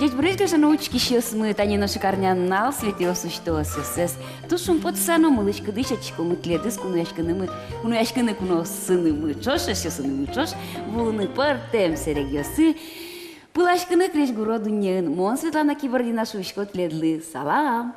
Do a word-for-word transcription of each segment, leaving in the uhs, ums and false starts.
Ӟечбуресь, гажано учкисьёсмы, тани нош ик арнянунал Светӥос усьтоз. Ӧсэз туж шумпотыса но мылысь-кыдысь ӧтиськомы тӥледыз кунояськыны, кунояськыны куноосынымы ӵош, ӧсъёсынымы ӵош, вуыны пӧртэм сэрегъёсы, пыласькыны крезьгуро дуннеын. Мон, Светлана Кибардина, шуисько тӥледлы салам.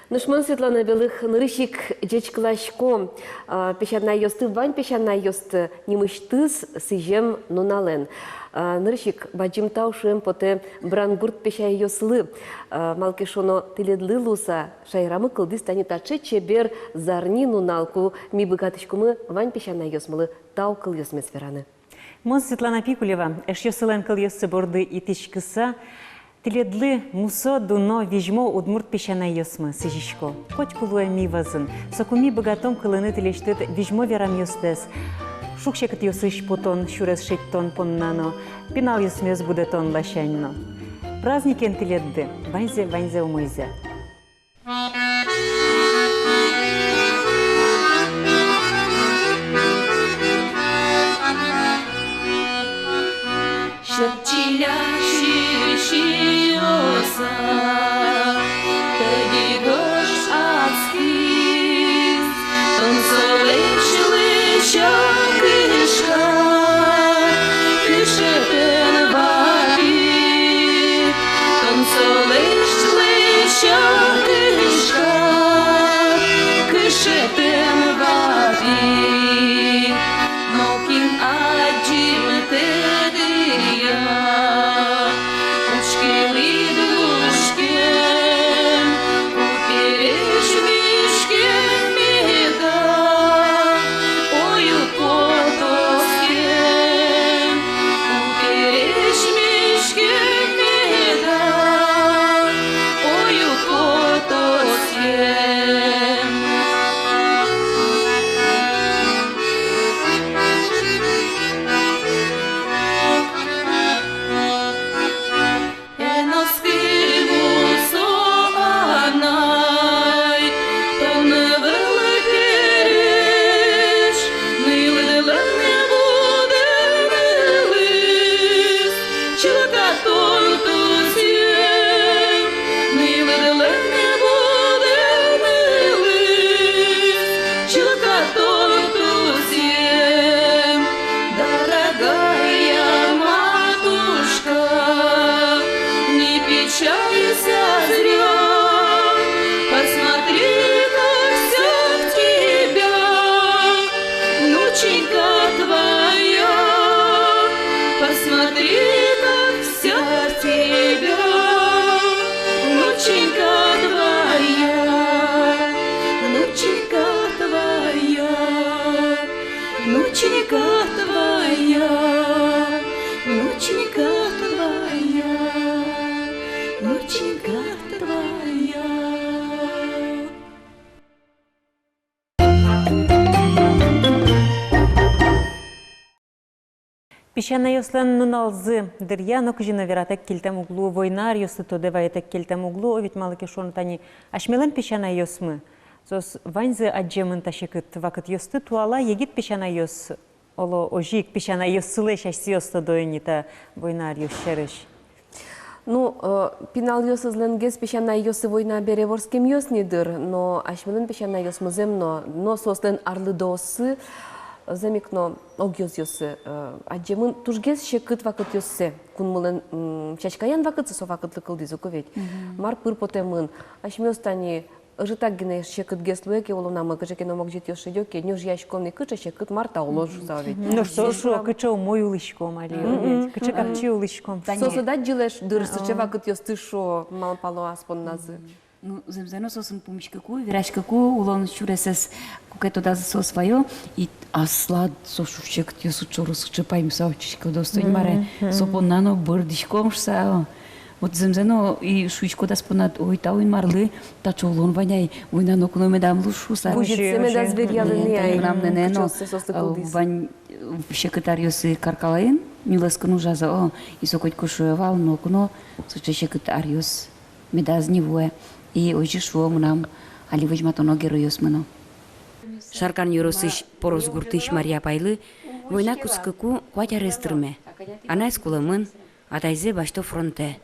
Нош мон, Светлана Белых, нырысь ик ӟечкыласько, а, песянайёсты, вань песянайёсты нимысьтыз сӥзем нуналэн. А, нырысь ик бадӟым тау шуэм потэ Брангурт песянайёслы, а, малы ке шуоно, тӥледлы луыса шаерамы кылдӥз тани таӵе чебер зарни нунал, ку ми быгатӥськомы вань песянайёсмылы тау кылъёсмес вераны. Мон, Светлана Пикулева, эшъёсылэн кылъёссы борды итӥськыса, тӥледлы мусо, дуно, визьмо удмурт песянайёсмы сӥзисько. Котьку луэ ми вӧзын, соку ми быгатом кылыны тӥлесьтыд визьмо верамъёстэс шуг-секытъёсысь потон, сюрес шедьтон понна но, пиналъёсмес будэтон ласянь но. Праздникен тӥледды, ваньзэ, ваньзэ умойзэ. Сьӧд чиля сиысь иоса тӧдьы гож адскиз, тон солэсь лэся кышка, кышетэн ватӥд. Тон солэсь лэся кышка, кышетэн ватӥд. Нокин адӟиз тӥ дыръя, учкылӥд лушкем, ку пересь миськем меда, ой, уд потоз ке. Ку пересь миськем меда, ой, уд потоз ке. Эн оскы, мусо анай, тон ӧвӧл пересь, нылыдлэн будэ нылыз, чылкытон тусъем, нылыдлэн будэ нылыз, чылкытон тусъем. Дорогая матушка, не печалься зря, посмотри, как вся в тебя внученька твоя, посмотри, как вся в тебя внученька твоя, внученька твоя. Внученька твоя, внученька твоя, внученька твоя. Песянайёслэн нуналзы дыръя нокызьы но вератэк кельтэм уг лу, война аръёсты тодэ вайытэк кельтэм уг лу, о ведь, малы ке шуоно, тани асьмелэн песянайёсмы, соос ваньзы адӟемын та секыт вакытъёсты, туала егит песянайёс, оло, озьы ик песянайёссылэсь асьсэос тодо ини та война аръёс сярысь. Ну, э, пиналъёсызлэнгес песянайёссы война бере вордскемъёс ни дыр, но асьмелэн песянайёсмы зэм но, но соослэн арлыдооссы, зэм ик но, огъёзъёссы, э, адӟемын тужгес секыт вакытъёссэ, кунмылэн, м, сяськаян вакытсы со вакытлы кылдӥз ук ведь. Мгм. Мар пыр потэмын, асьмеос тани ӧжытак гинэ секытгес луэ ке улонамы, кыӵе ке но могӟетъёс шедё ке, нюжъяськом ни, кыӵе секыт, мар та улон шуса ведь. Мгм. Нош со шуо, кыӵе умой улӥськом али, мгм, ведь, кыӵе капчи улӥськом. Тани. Соос ӧд адӟылэ дыр сыӵе вакытъёсты, шуо, малпало ас понназы. Ну, зэмзэ но, соосын пумиськыку, вераськыку, улон сюресэз куке тодазы соос ваё, и аслад со шуг-секытъёс учо, сыӵе паймыса учкиськод, со ини мар-а, мгм, со понна но бӧрдӥськом шуса. Вот зэмзэ но и шуиськод ас поннад: ой, тау Инмарлы, таӵе улон вань ай, война ноку но медам луы шуса. Кузьытсэ медаз веръялэ ни ай. Тани мынам нэнэ но, э, вань, э, секыт аръёсы Каркалаын нюлэскын ужазы, о, и со котьку шуэ вал: ноку но сыӵе секыт аръёс медаз ни вуэ. И озьы шуо мынам али возьматоно геройёсмы но. Шаркан ёросысь Порос гуртысь Марья апайлы война кутскыку куать арес тырме. Анаез кулэмын, атайзэ басьто фронтэ.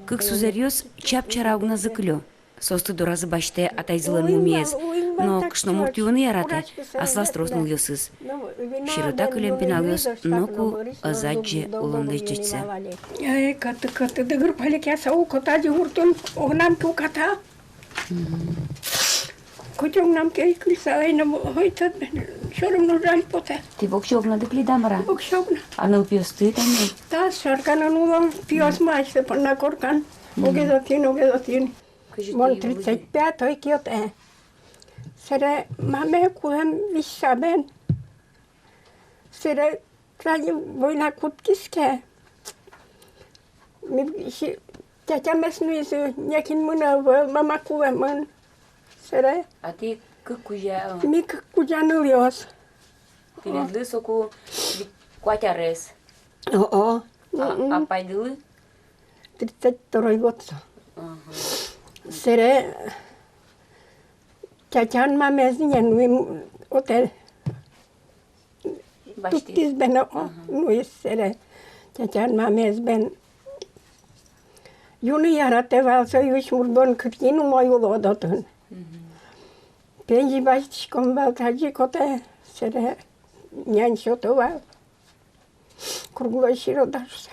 Кык сузэръёс чап-чара огназы кылё. Соосты доразы басьтэ атайзылэн мумиез, но кышномурт юыны яратэ аслаз трос нылъёсыз. Сирота кылем пиналъёс ноку ӧз адӟе улонлэсь ӟечсэ. Эй, каты, каты, дыгыр палек яса, уката ди гуртын, огнам ке уката. Котёк нам ке ик лиса, ай, но, ой, тат, всё равно жаль потэ. Тӥ воксё огнады кылиды-а, мар-а? Воксё огна. А нылпиосты тани? Та Шарканын уло, пиосмы асьсэ понна коркан. Мгм. Огез отын, огез отын. Кызьы тӥ улӥды? Мон тридцать пятой киотэ. Сэре маме кулэм висьса бен. Сэре тани война кутскиз ке, ми си-, тятямес нуизы, некин мынэ ӧвӧл, мама кулэмын. Сэре. А тӥ кык кузя, а? Ми кык кузя нылъёс. Тӥледлы соку вить-куать арес. О-о. А, мгм. Апайдылы? Тридцать второй год со. Ага. Сэре тятян мамез ини, ну, им, отэ басьтӥз. Тупатӥз бен, о, ага, ну, и сэре тятян мамез бен. Юны яратэ вал, со юсь мурт бон кытӥ но умой улод отын. Мгм. Пенсия басьтӥськом вал, тазьы ик отэ, сэре нянь сёто вал. Круглой сирота шуса.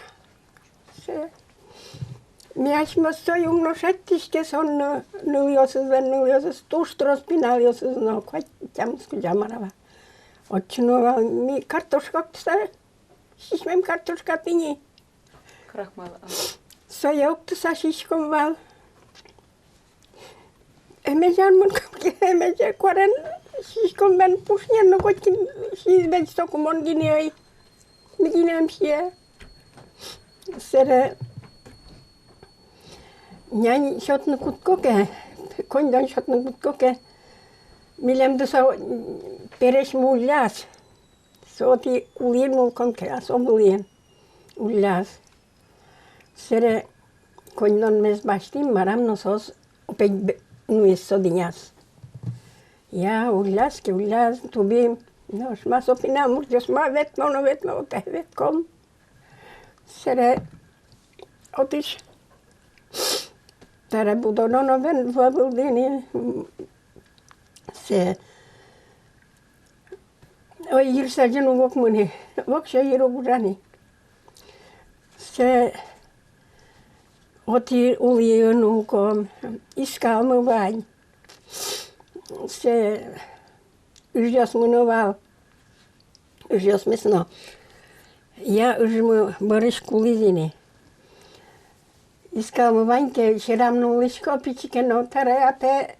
Сэ-, ми асьмеос сое ум но шедьтӥське, со но нылъёсыз, нылъёсыз туж трос, пиналъёсыз но, куать тямыс кузя, мар-а вал. Отчы но вал, ми картошка октыса, сисьмем картошка тӥни. Крахмал, а. Сое октыса сиськом вал. Эмезьян мынком ке, эмезьян куарен сиськом бен, пушнен но котькин сиз бен, соку мон гинэ ӧй. Ми гинэ ӧм сие. Сэре нянь сётны кутско ке, коньдон сётны кутско ке, милемды со пересьмы улляз. Со отӥ улӥын мылком ке, а со мылӥын улляз. Сэре коньдонмес басьтӥм, марам но, соос опять б-, нуиз со дыняз. Я, улляз ке, улляз, тубим. Нош ма со пинал муртъёс, ма ветлоно, ветлоно, отэ ветлӥськом. Сэре отысь табере будоно но бен вӧвылды ини, м, сэ. Ой, йырсазьын уг мыны, воксё йыр уг ужаны. Сэ, отӥ улӥын улӥськом, искалмы вань. Сэ, ыжъёсмы но вал. Ыжъёсмес но. Я, ыжмы бӧрысь кулӥз ини. Искалмы вань ке, сьӧрам но улӥсько пичи ке но, табере апе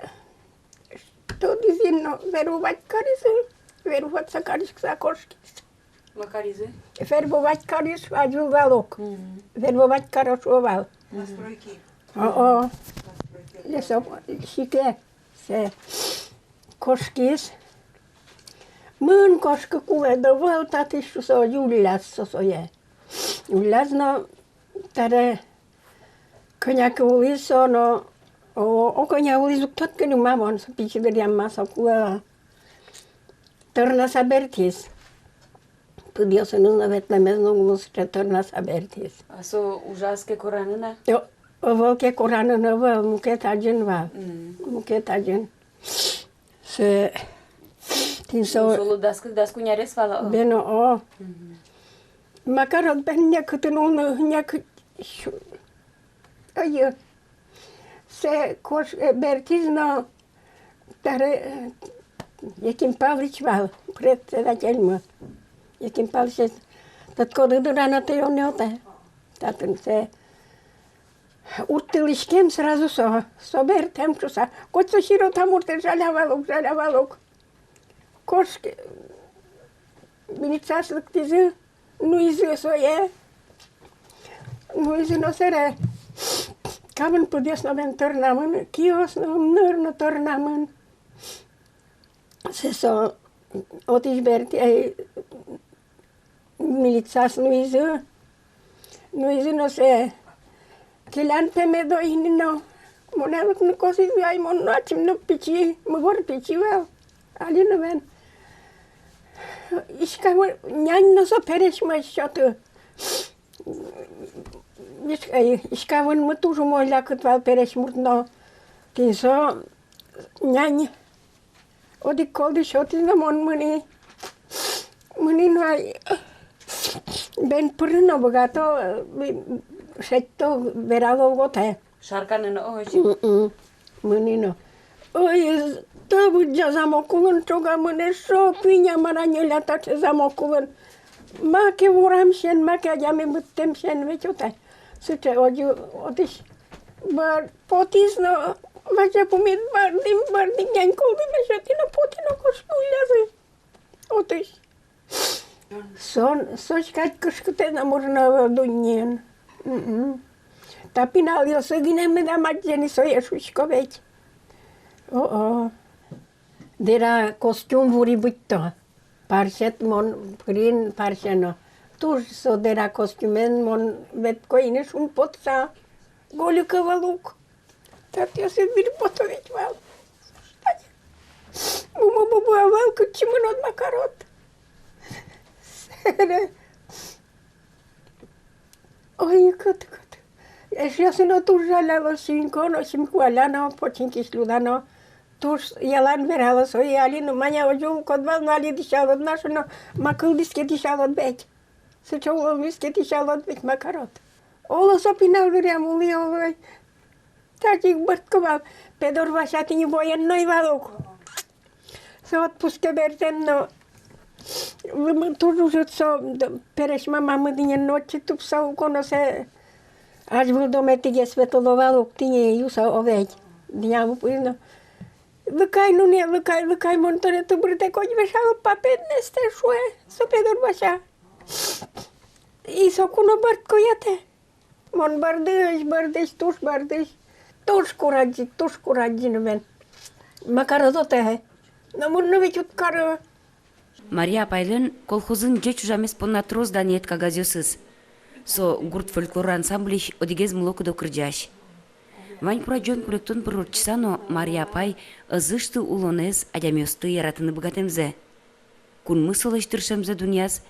тодӥз ини но, вербовать каризы, вербоваться кариськыса кошкиз. Ма каризы? Вербовать кариз, азьвыл вал ук. Мгм. Вербовать каро шуо вал. Мгм. Настройки. О-о. Настройки. Лесоп-, сике, сэ. Кошкиз. Мын, кошкы, кулэ ӧвӧл татысь шуса, улляз со сое. Улляз но, табере кӧня ке улӥз со но, о, о, кӧня улӥз, уг тодӥськы ни, ма мон, со пичи дыръям ма со кулэ. Тӧрнаса бертӥз. Пыдъёсыныз но ветлэмез но уг луы, сыӵе тӧрнаса бертӥз. А со ужаз ке, коранын-а? О, ӧвӧл ке, коранын ӧвӧл, мукет азьын вал. Мгм. Мукет азьын. Сэ, тӥни со. Солы дас кык, дас куинь арес вал-а? Бен, о. Мгм. Ма карод бен, некытын улыны, некыт сю-, ой. Сэ кош-, э, бертӥз но, табере, э, Яким Павлович вал, председательмы. Яким Павлович, тат кудӥз дыръя но тӥ ӧнер-а? Татын сэ. Урттылӥськем сразу со, со бертэм шуса. Коть со сирота мурт, жаля вал ук, жаля вал ук. Кошке, милицияос лыктӥзы, нуизы сое. Нуизы но, сэре кабын пыдъёс но бен тӧрнамын, киос но, ымныр но тӧрнамын. Сэ со отысь бертӥ, ай, милицияос нуизы, нуизы но, сэ келян пе медо ини но, монэ лыктыны косӥзы ай, мон но ачим но пичи, мугор пичи вал, али но бен. Иське, нянь но со пересьмы ӧз сёты. Иш-, э, иське вынмы туж умой лякыт вал, пересь мурт но. Тӥни со нянь одӥг колды сётӥз но, мон мыни. Мыни но ай, бен пырыны но быгато, э, шедьто, верало луэ-а. Шарканы но, ой, озьы. М-м. Мыни но. Ой, та быдӟа замок улын ӵока мынэ, шо, куинь-а, мар-а ньыль-а таӵе замок улын. Маке урамысен, маке адями быдтэмысен, ведь отын. Сыӵе озьы отысь. Бар-, потӥз но, вазь пумит бӧрдӥм, бӧрдӥм, нянь колды но сётӥ но, потӥ но, кошки уллязы. Отысь. Со, со сяна кышкытэз но мур но ӧвӧл дуннеын. Мгм. Та пиналъёсы гинэ меда мадӟе ни, сое шуисько ведь. О-о. Дыра костюм вури быдто. Парсет мон пырин, парсено. Туж со дыра костюмен мон ветлӥсько ини, шумпотыса. Гольык ӧвӧл ук. Татъёсы бирпотовить вал. Мумы-бубы ӧвӧл, кытчы мынод, ма карод. Сэре. Ой, кыт, кыт. Эшъёсы но туж жаляло, синько но, синько валя но, починкысь люда но. Туж ялан верало сое, али но, маня, озьы улӥськод вал но, али дӥсялод на, шуо но, ма кылдӥз ке, дӥсялод ведь. Сыӵе улон луиз ке, дӥсялод ведь, ма карод. Оло, со пинал дыръям улӥ, оло. Тазьы ик бӧрдко вал, Педор Вася тӥни военной вал ук. Со отпуске бертэ но, вымы туж ӝужыт со, д-, пересь мамамы дӥнен но отчы тупса ук, но сое азьвыл дометӥгес ветло вал ук, тӥни юса оведь. Дӥнямы пыр но. Лыкай, нуне, лыкай, лыкай, мон тонэ тыбырдэ кадь вешало, папа, эн эстэ, шуэ, со Педор Вася. И соку но бӧрдко ятэ. Мон бӧрдӥсь, бӧрдӥсь, туж бӧрдӥсь. Туж курадӟи, туж курадӟи но бен. Ма карод отын. Номыр но ведь уд кары. Мария апайлэн колхозын ӟеч ужамез понна трос данъет кагазъёсыз. Со гурт фольклор ансамбльысь одӥгез мылокыдо кырӟась. Вань курадӟон-куректон пыр ортчыса но Мария апай ӧз ышты улонэз, адямиосты яратыны быгатэмзэ. Кунмы солэсь тыршемзэ дунъяз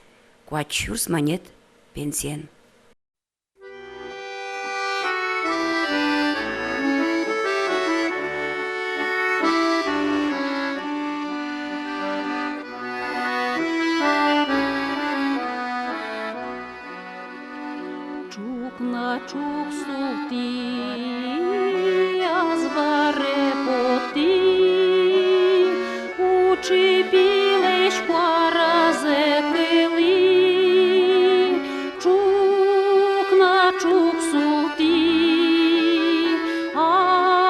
куать сюрс манет пенсиен. Ӵукна ӵук султӥ, азваре потӥ, учы пилэсь куаразэ кылӥ. Ӵукна ӵук султӥ,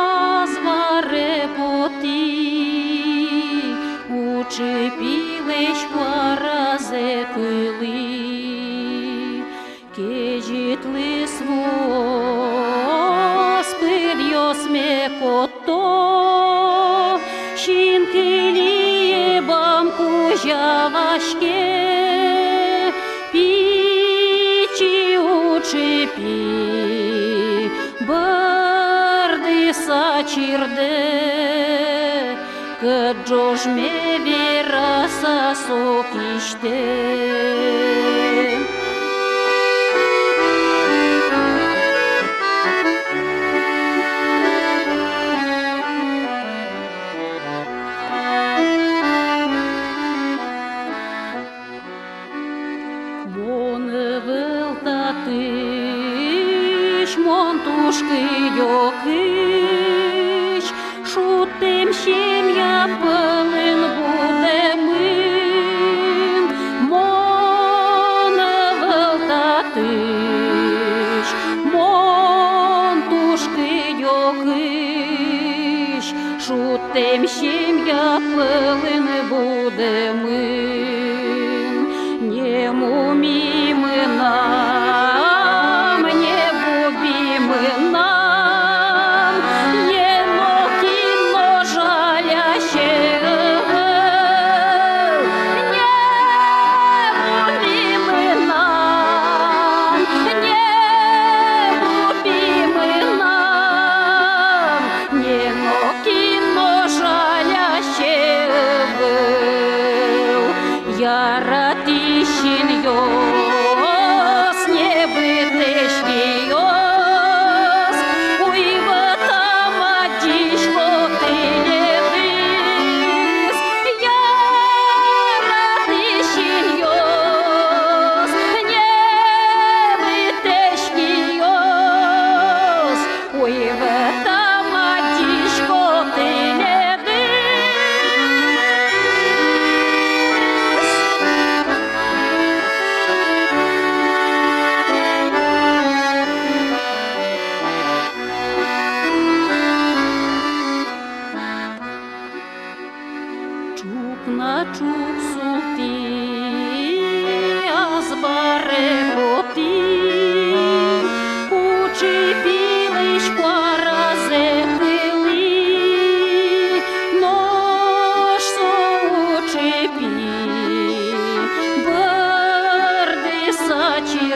азваре потӥ, учы пилэсь куаразэ кылӥ. Кезьытлы вуос пыдъёсме котто, синкылие бам кузя ваське, пичи учы пи бӧрдыса чирдэ. Кыӵе ӝожме вераса со кисьтэ. Мон ӧвӧл татысь, мон туж кыдёкысь, шудтэм семья пӧлын будэмын. Мон ӧвӧл татысь, мон туж кыдёкысь, шудтэм семья пӧлын будэмын. Не муми мынам, не буби мынам, не нокин но жалясе ӧвӧл. Не муми мынам, не буби мынам, не нокин но жалясе ӧвӧл.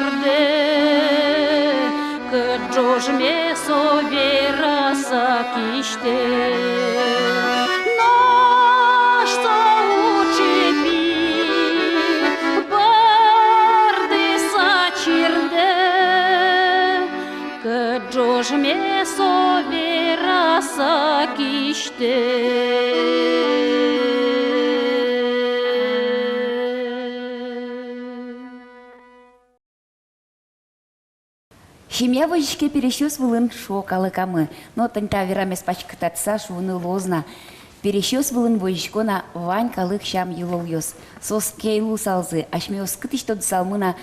Кыӵе ӝожме со вераса кисьтэ, нош со учы пи бордыса чирдэ. Кыӵе ӝожме со вераса кисьтэ. Семья возиське пересьёс вылын, шуо калыкамы. Но тани та верамез паськытатыса шуыны луоз на: пересьёс вылын возисько на вань калык сям-йылолъёс. Соос кей луысалзы, асьмеос кытысь тодысалмы на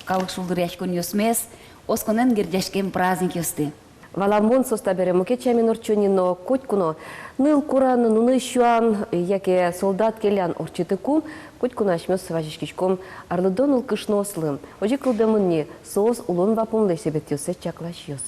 калык шулдыръяськонъёсмес, осконэн герӟаськем праздникъёсты. Валамон, соос табере мукет сямен ортчо ни, но котьку но ныл куран, нуны сюан яке солдат келян ортчытыку, котьку но асьмеос вазиськиськом арлыдо нылкышноослы. Озьы кылдэмын ни соос улон вапумлэсь эбетъёссэ чакласьёс.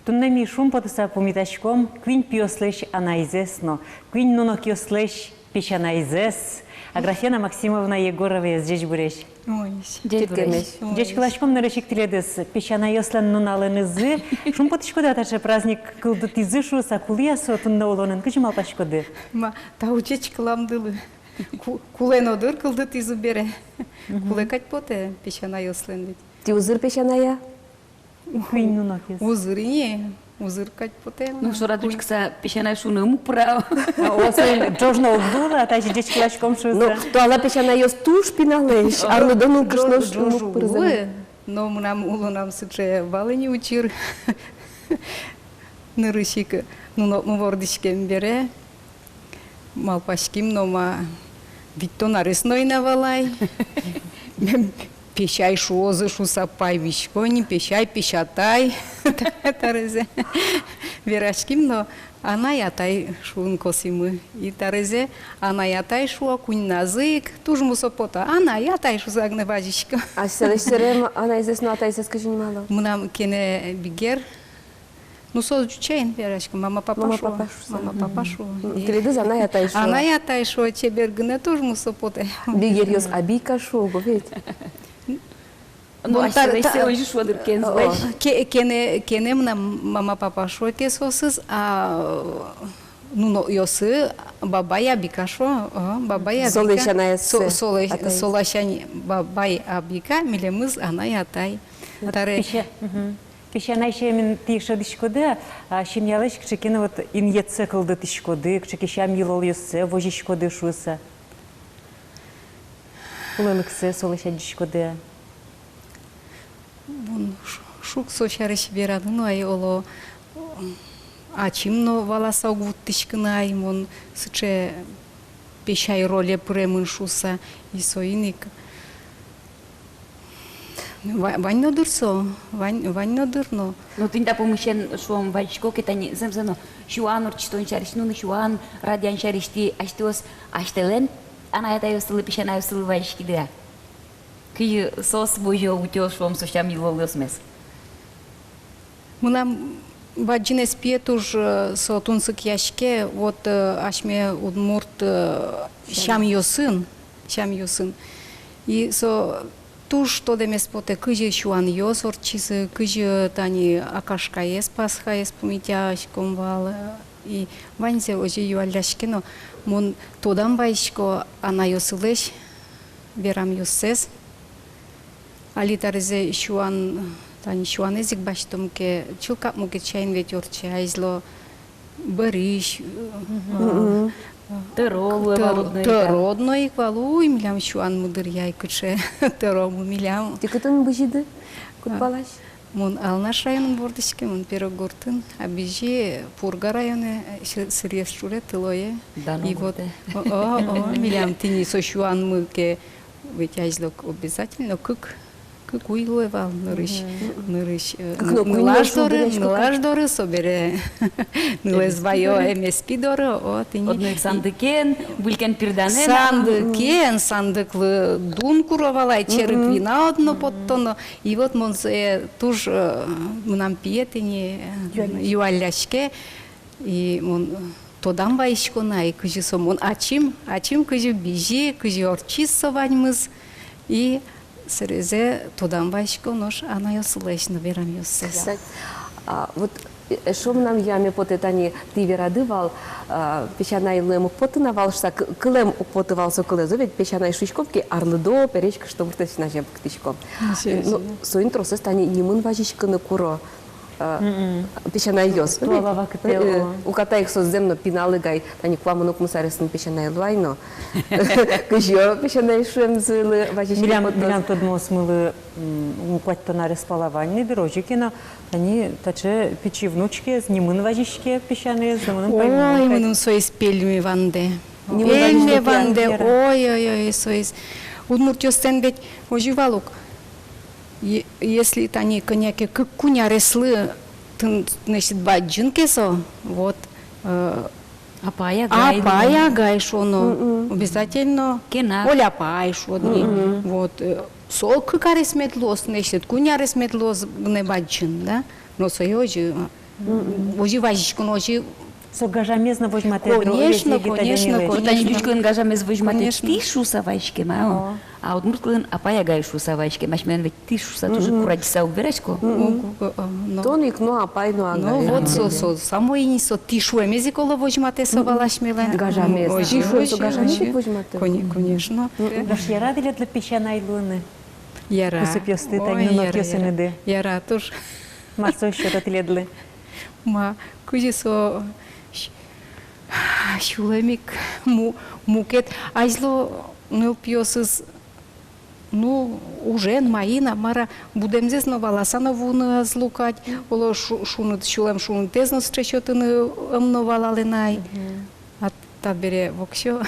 Туннэ ми шумпотыса пумитаськом куинь пиослэсь анайзэс но куинь нунокъёслэсь песянайзэс, Аграфена Максимовна Егороваез. Ӟечбуресь. Ой, ӟечбуресь. Ой. Ӟечкыласьком нырысь ик тӥледыз песянайёслэн нуналэнызы. Шумпотӥськоды-а таӵе праздник кылдытӥзы шуыса, кулэ-а со туннэ улонын, кызьы малпаськоды? Ма, тау ӟечкыламдылы. Ку-, кулэ но дыр кылдытӥзы бере. Мгм. Кулэ кадь потэ песянайёслэн ведь. Тӥ узыр песянай-а? Куинь нунокез. Узыр ини, узыр кадь потэ. Ну, шорад учкыса песянай шуыны ум уг пыры. О, соин ӝож но уг луы, а тазьы ӟечкыласьком шуыса. Но туала песянайёс туж пиналэсь, арлыдо нылкышноос шуыны уг пыры. Но мынам улонам сыӵе вал ини учыр. Нырысь ик нунокмы вордӥськем бере малпаським но, ма, витьтон арес но ӧй на вал ай. Мем песяй шуозы шуыса паймисько ни, песяй, песятай. Таразэ вераським но, анай-атай шуын косӥмы. И таразэ анай-атай шуо, куиньназы ик туж мусо потэ. Анай-атай шуыса гинэ вазисько. А сярысь сэрем анайзэс но атайзэс кызьы нимало? Мынам кенэ бигер. Ну, соос ӟучаен верасько, мама-папа шуо. Мама-папа шуо. Мама-папа шуо. Мгм. Тӥледыз анай-атай шуо. Анай-атай шуо, чебер гинэ, туж мусо потэ. Бигеръёс абика шуо, го ведь. Ну, бон асьсэлэсь та-, та-, озьы шуо дыр, кензылэсь. О. Ке-, кенэ, кенэ мынам мама-папа шуо ке соосыз, а, ну, нунокъёсы бабай-абика шуо, о, бабай-абика. Солэсь анай-атай. Со-, солэсь, атаез. Солэсь ань-, бабай-абика, милемыз анай-атай. Таре. Песянай сямен тӥ шӧдӥськоды-а, а, семьялэсь кыӵе ке но вот инъетсэ кылдытӥськоды, кыӵе ке сям-йылолъёссэ возиськоды шуыса? Кулэлыксэ солэсь адӟиськоды-а? Мон ш-, шуг со сярысь вераны но ай, оло, ачим но валаса уг вуттӥськы на ай, мон сыӵе песяй роле пыремын шуыса, и соин ик. Ва-, вань но дыр со, вань, вань но дыр но. Но тӥни та пумысен, шуом, вазисько ке тани зэмзэ но сюан ортчытон сярысь, нуны сюан радъян сярысь тӥ асьтэос, асьтэлэн анай-атайёстылы, песянайёстылы вазиськиды-а? Кызьы соос возё, утё, шуом, со сям-йылолъёсмес? Мынам бадӟынэз пие туж, э, со тунсыкъяське, вот, э, асьме удмурт, э, сямъёсын, сямъёсын. И со туж тодэмез потэ, кызьы сюанъёс ортчизы, кызьы тани Акашкаез, Пасхаез пумитъяськом вал, э, и ваньзэ озьы юалляське но, мон тодам вайисько анайёсылэсь верамъёссэс. Али таразэ сюан, тани сюанэз ик басьтом ке, чылкак мукет сямен ведь ортче, азьло бӧрысь, мгм, э, тӧро луэ вал одно ик, тӧро одно ик вал, уй, милям сюанмы дыръя ай кыӵе тӧромы милям. Тӥ кытын бызиды? Куд палась? Мон Алнаш районын вордӥськи, мон Пирогуртын, а бизи Пурга районэ, э, Сыр-, Сырьез шуре, Тылое. Дано гуртэ. И вот, о, о, о, милям тӥни со сюанмы ке, ведь азьло к-, обязательно кык, кык уй луэ вал нырысь, мгм, нырысь, э, кык но куинь нылаш доры, нылаш доры, собере нылэз ваё эмеспи доры, о, тӥни. Одно ик сандыкен, вылькен пирданэн. Сандыкен, сандыклы дун куро вал ай, черык вина одно поттоно. И вот мон сое туж, э, мынам пие тӥни, э, юалляське. Юалляське. И мон, э, тодам вайисько на ай, кызьы со мон ачим, ачим кызьы бизи, кызьы ортчиз со ваньмыз. И сэрезэ тодам вайисько нош анайёслэсь но верамъёссэс. Кстати, а, вот, э, эшшо мынам юаме потэ, тани тӥ верады вал, а, песянайлы уг поты на вал шуса, к-, кылэм уг поты вал со кылэз, ведь песянай шуиськом ке, арлыдо, пересь кышномуртэз син азям пуктӥськом. Ничего себе. Ну, соин тросэз тани нимын вазиськыны куро. А, песянайёс. Туала вакытэ, э, э, о. Уката ик соос зэм но пинал ик ай, тани куамын-укмыс аресын песянай луэ ай но. Кызьы песянай шуэмзылы вазиське. Милям, милям тодмоосмылы, м, куатьтон арес пала вань ни дыр, озьы ке но, тани таӵе пичи внучкаез нимын вазиське песянайез, но мыным паймымон кадь. Ой, мыным соиз пельме вандэ. Нимын вазиське. Пельме вандэ, ой-ой-ой, соиз. Удмуртъёслэн ведь озьы вал ук. Е-, если тани кӧня ке кык-куинь ареслы тын, значит, бадӟым ке со, вот, э, апай-агай, апай-агай шуоно, обязательно кенак. Оль апай шуод ни. Вот, э, со кык арес мед луоз, значит, куинь арес мед луоз гинэ бадӟым, да? Но сое озьы, э, озьы вазиськон, озьы. Со гажамез но возьматэ дыр, конечно, конечно, конечно. Вот тани ӟуч кылын гажамез возьматэ, конечно, тӥ шуса вазиськем, а? О. А удмурт кылын апай-агай шуса вазиськем, асьмелэн ведь тӥ шуса туж ик курадӟыса уг верасько. Уг, уг, а, но. Тон ик но апай, но агай. Ну, вот со, со самой ини со тӥ шуэмез ик оло возьматэ со вал асьмелэн. Гажамез. Озьы, тӥ шуэмез озьы, гажамез ик возьматэ. Коне-, конечно. Нош яра тӥледлы песянай луыны? Яра. Кусыпъёсты, ой, тани, яра, нунокъёсыныды. Яра, яра, туж. Мар со сётэ тӥледлы? Ма, кызьы со с-, сюлэм ик му-, мукет. Азьло нылпиосыз, ну, ужен, маин-а, мар-а, будэмзэс но валаса но вуыны ӧз луы кадь, оло шу-, шуныт, сюлэм шунытэз но сыӵе сётыны ӧм но валалэ на ай. Мгм. А табере воксё,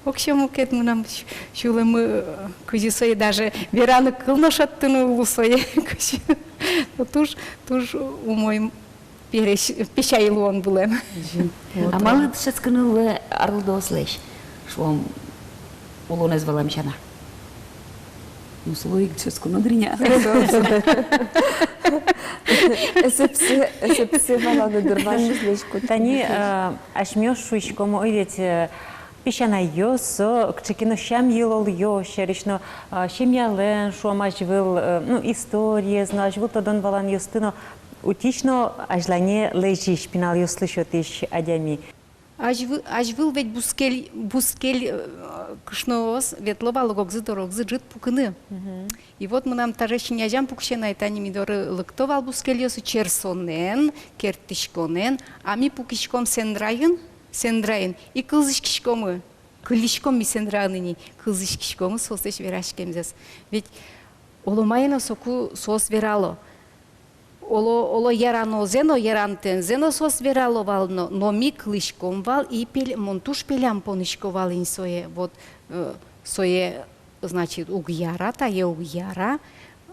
воксё мукет мынам сю-, сюлэмы, э, кызьы сое даже вераны кыл но шедьтыны уг луы сое, кызьы. Ну, туж, туж умой пересь, песяй луон вылэм. Вот. А малы дышетскыны луэ арлыдоослэсь, шуом, улонэз валамъяна? Ну, солы ик дышетсконо дыр ини. Эсэпсэ, эсэпсэ валаны дыр ваньмызлэсь коть. Тани, э, асьмеос шуиськом, ой, ведь, э, песянайёс со кыӵе ке но сям-йылолъёс сярысь но, э, семьялэн, шуом, азьвыл, э, ну, историез но, азьвыл тодон-валанъёсты но утись но азьлане лэзись, пиналъёслы сётӥсь адями. Азьвы-, азьвыл ведь бускель, бускель, э, кышноос ветло вал ог-огзы дорогзы ӝыт пукыны. Мгм. И вот мынам таӵе син азям пуксе на ай, тани ми доры лыкто вал бускельёсы черсонэн, керттӥськонэн, а ми пукиськом сендраын, сендраын, и кылзӥськиськомы, кыллиськом ми сендраын ини, кылзӥськиськомы соослэсь вераськемзэс. Ведь оло мае но соку соос верало. Оло, оло, яранозэ но, ярантэнзэ но соос верало вал но, но ми кылӥськом вал, и пель-, мон туж пелям понӥсько вал ини сое, вот, э, сое, значит, уг яра, тае уг яра,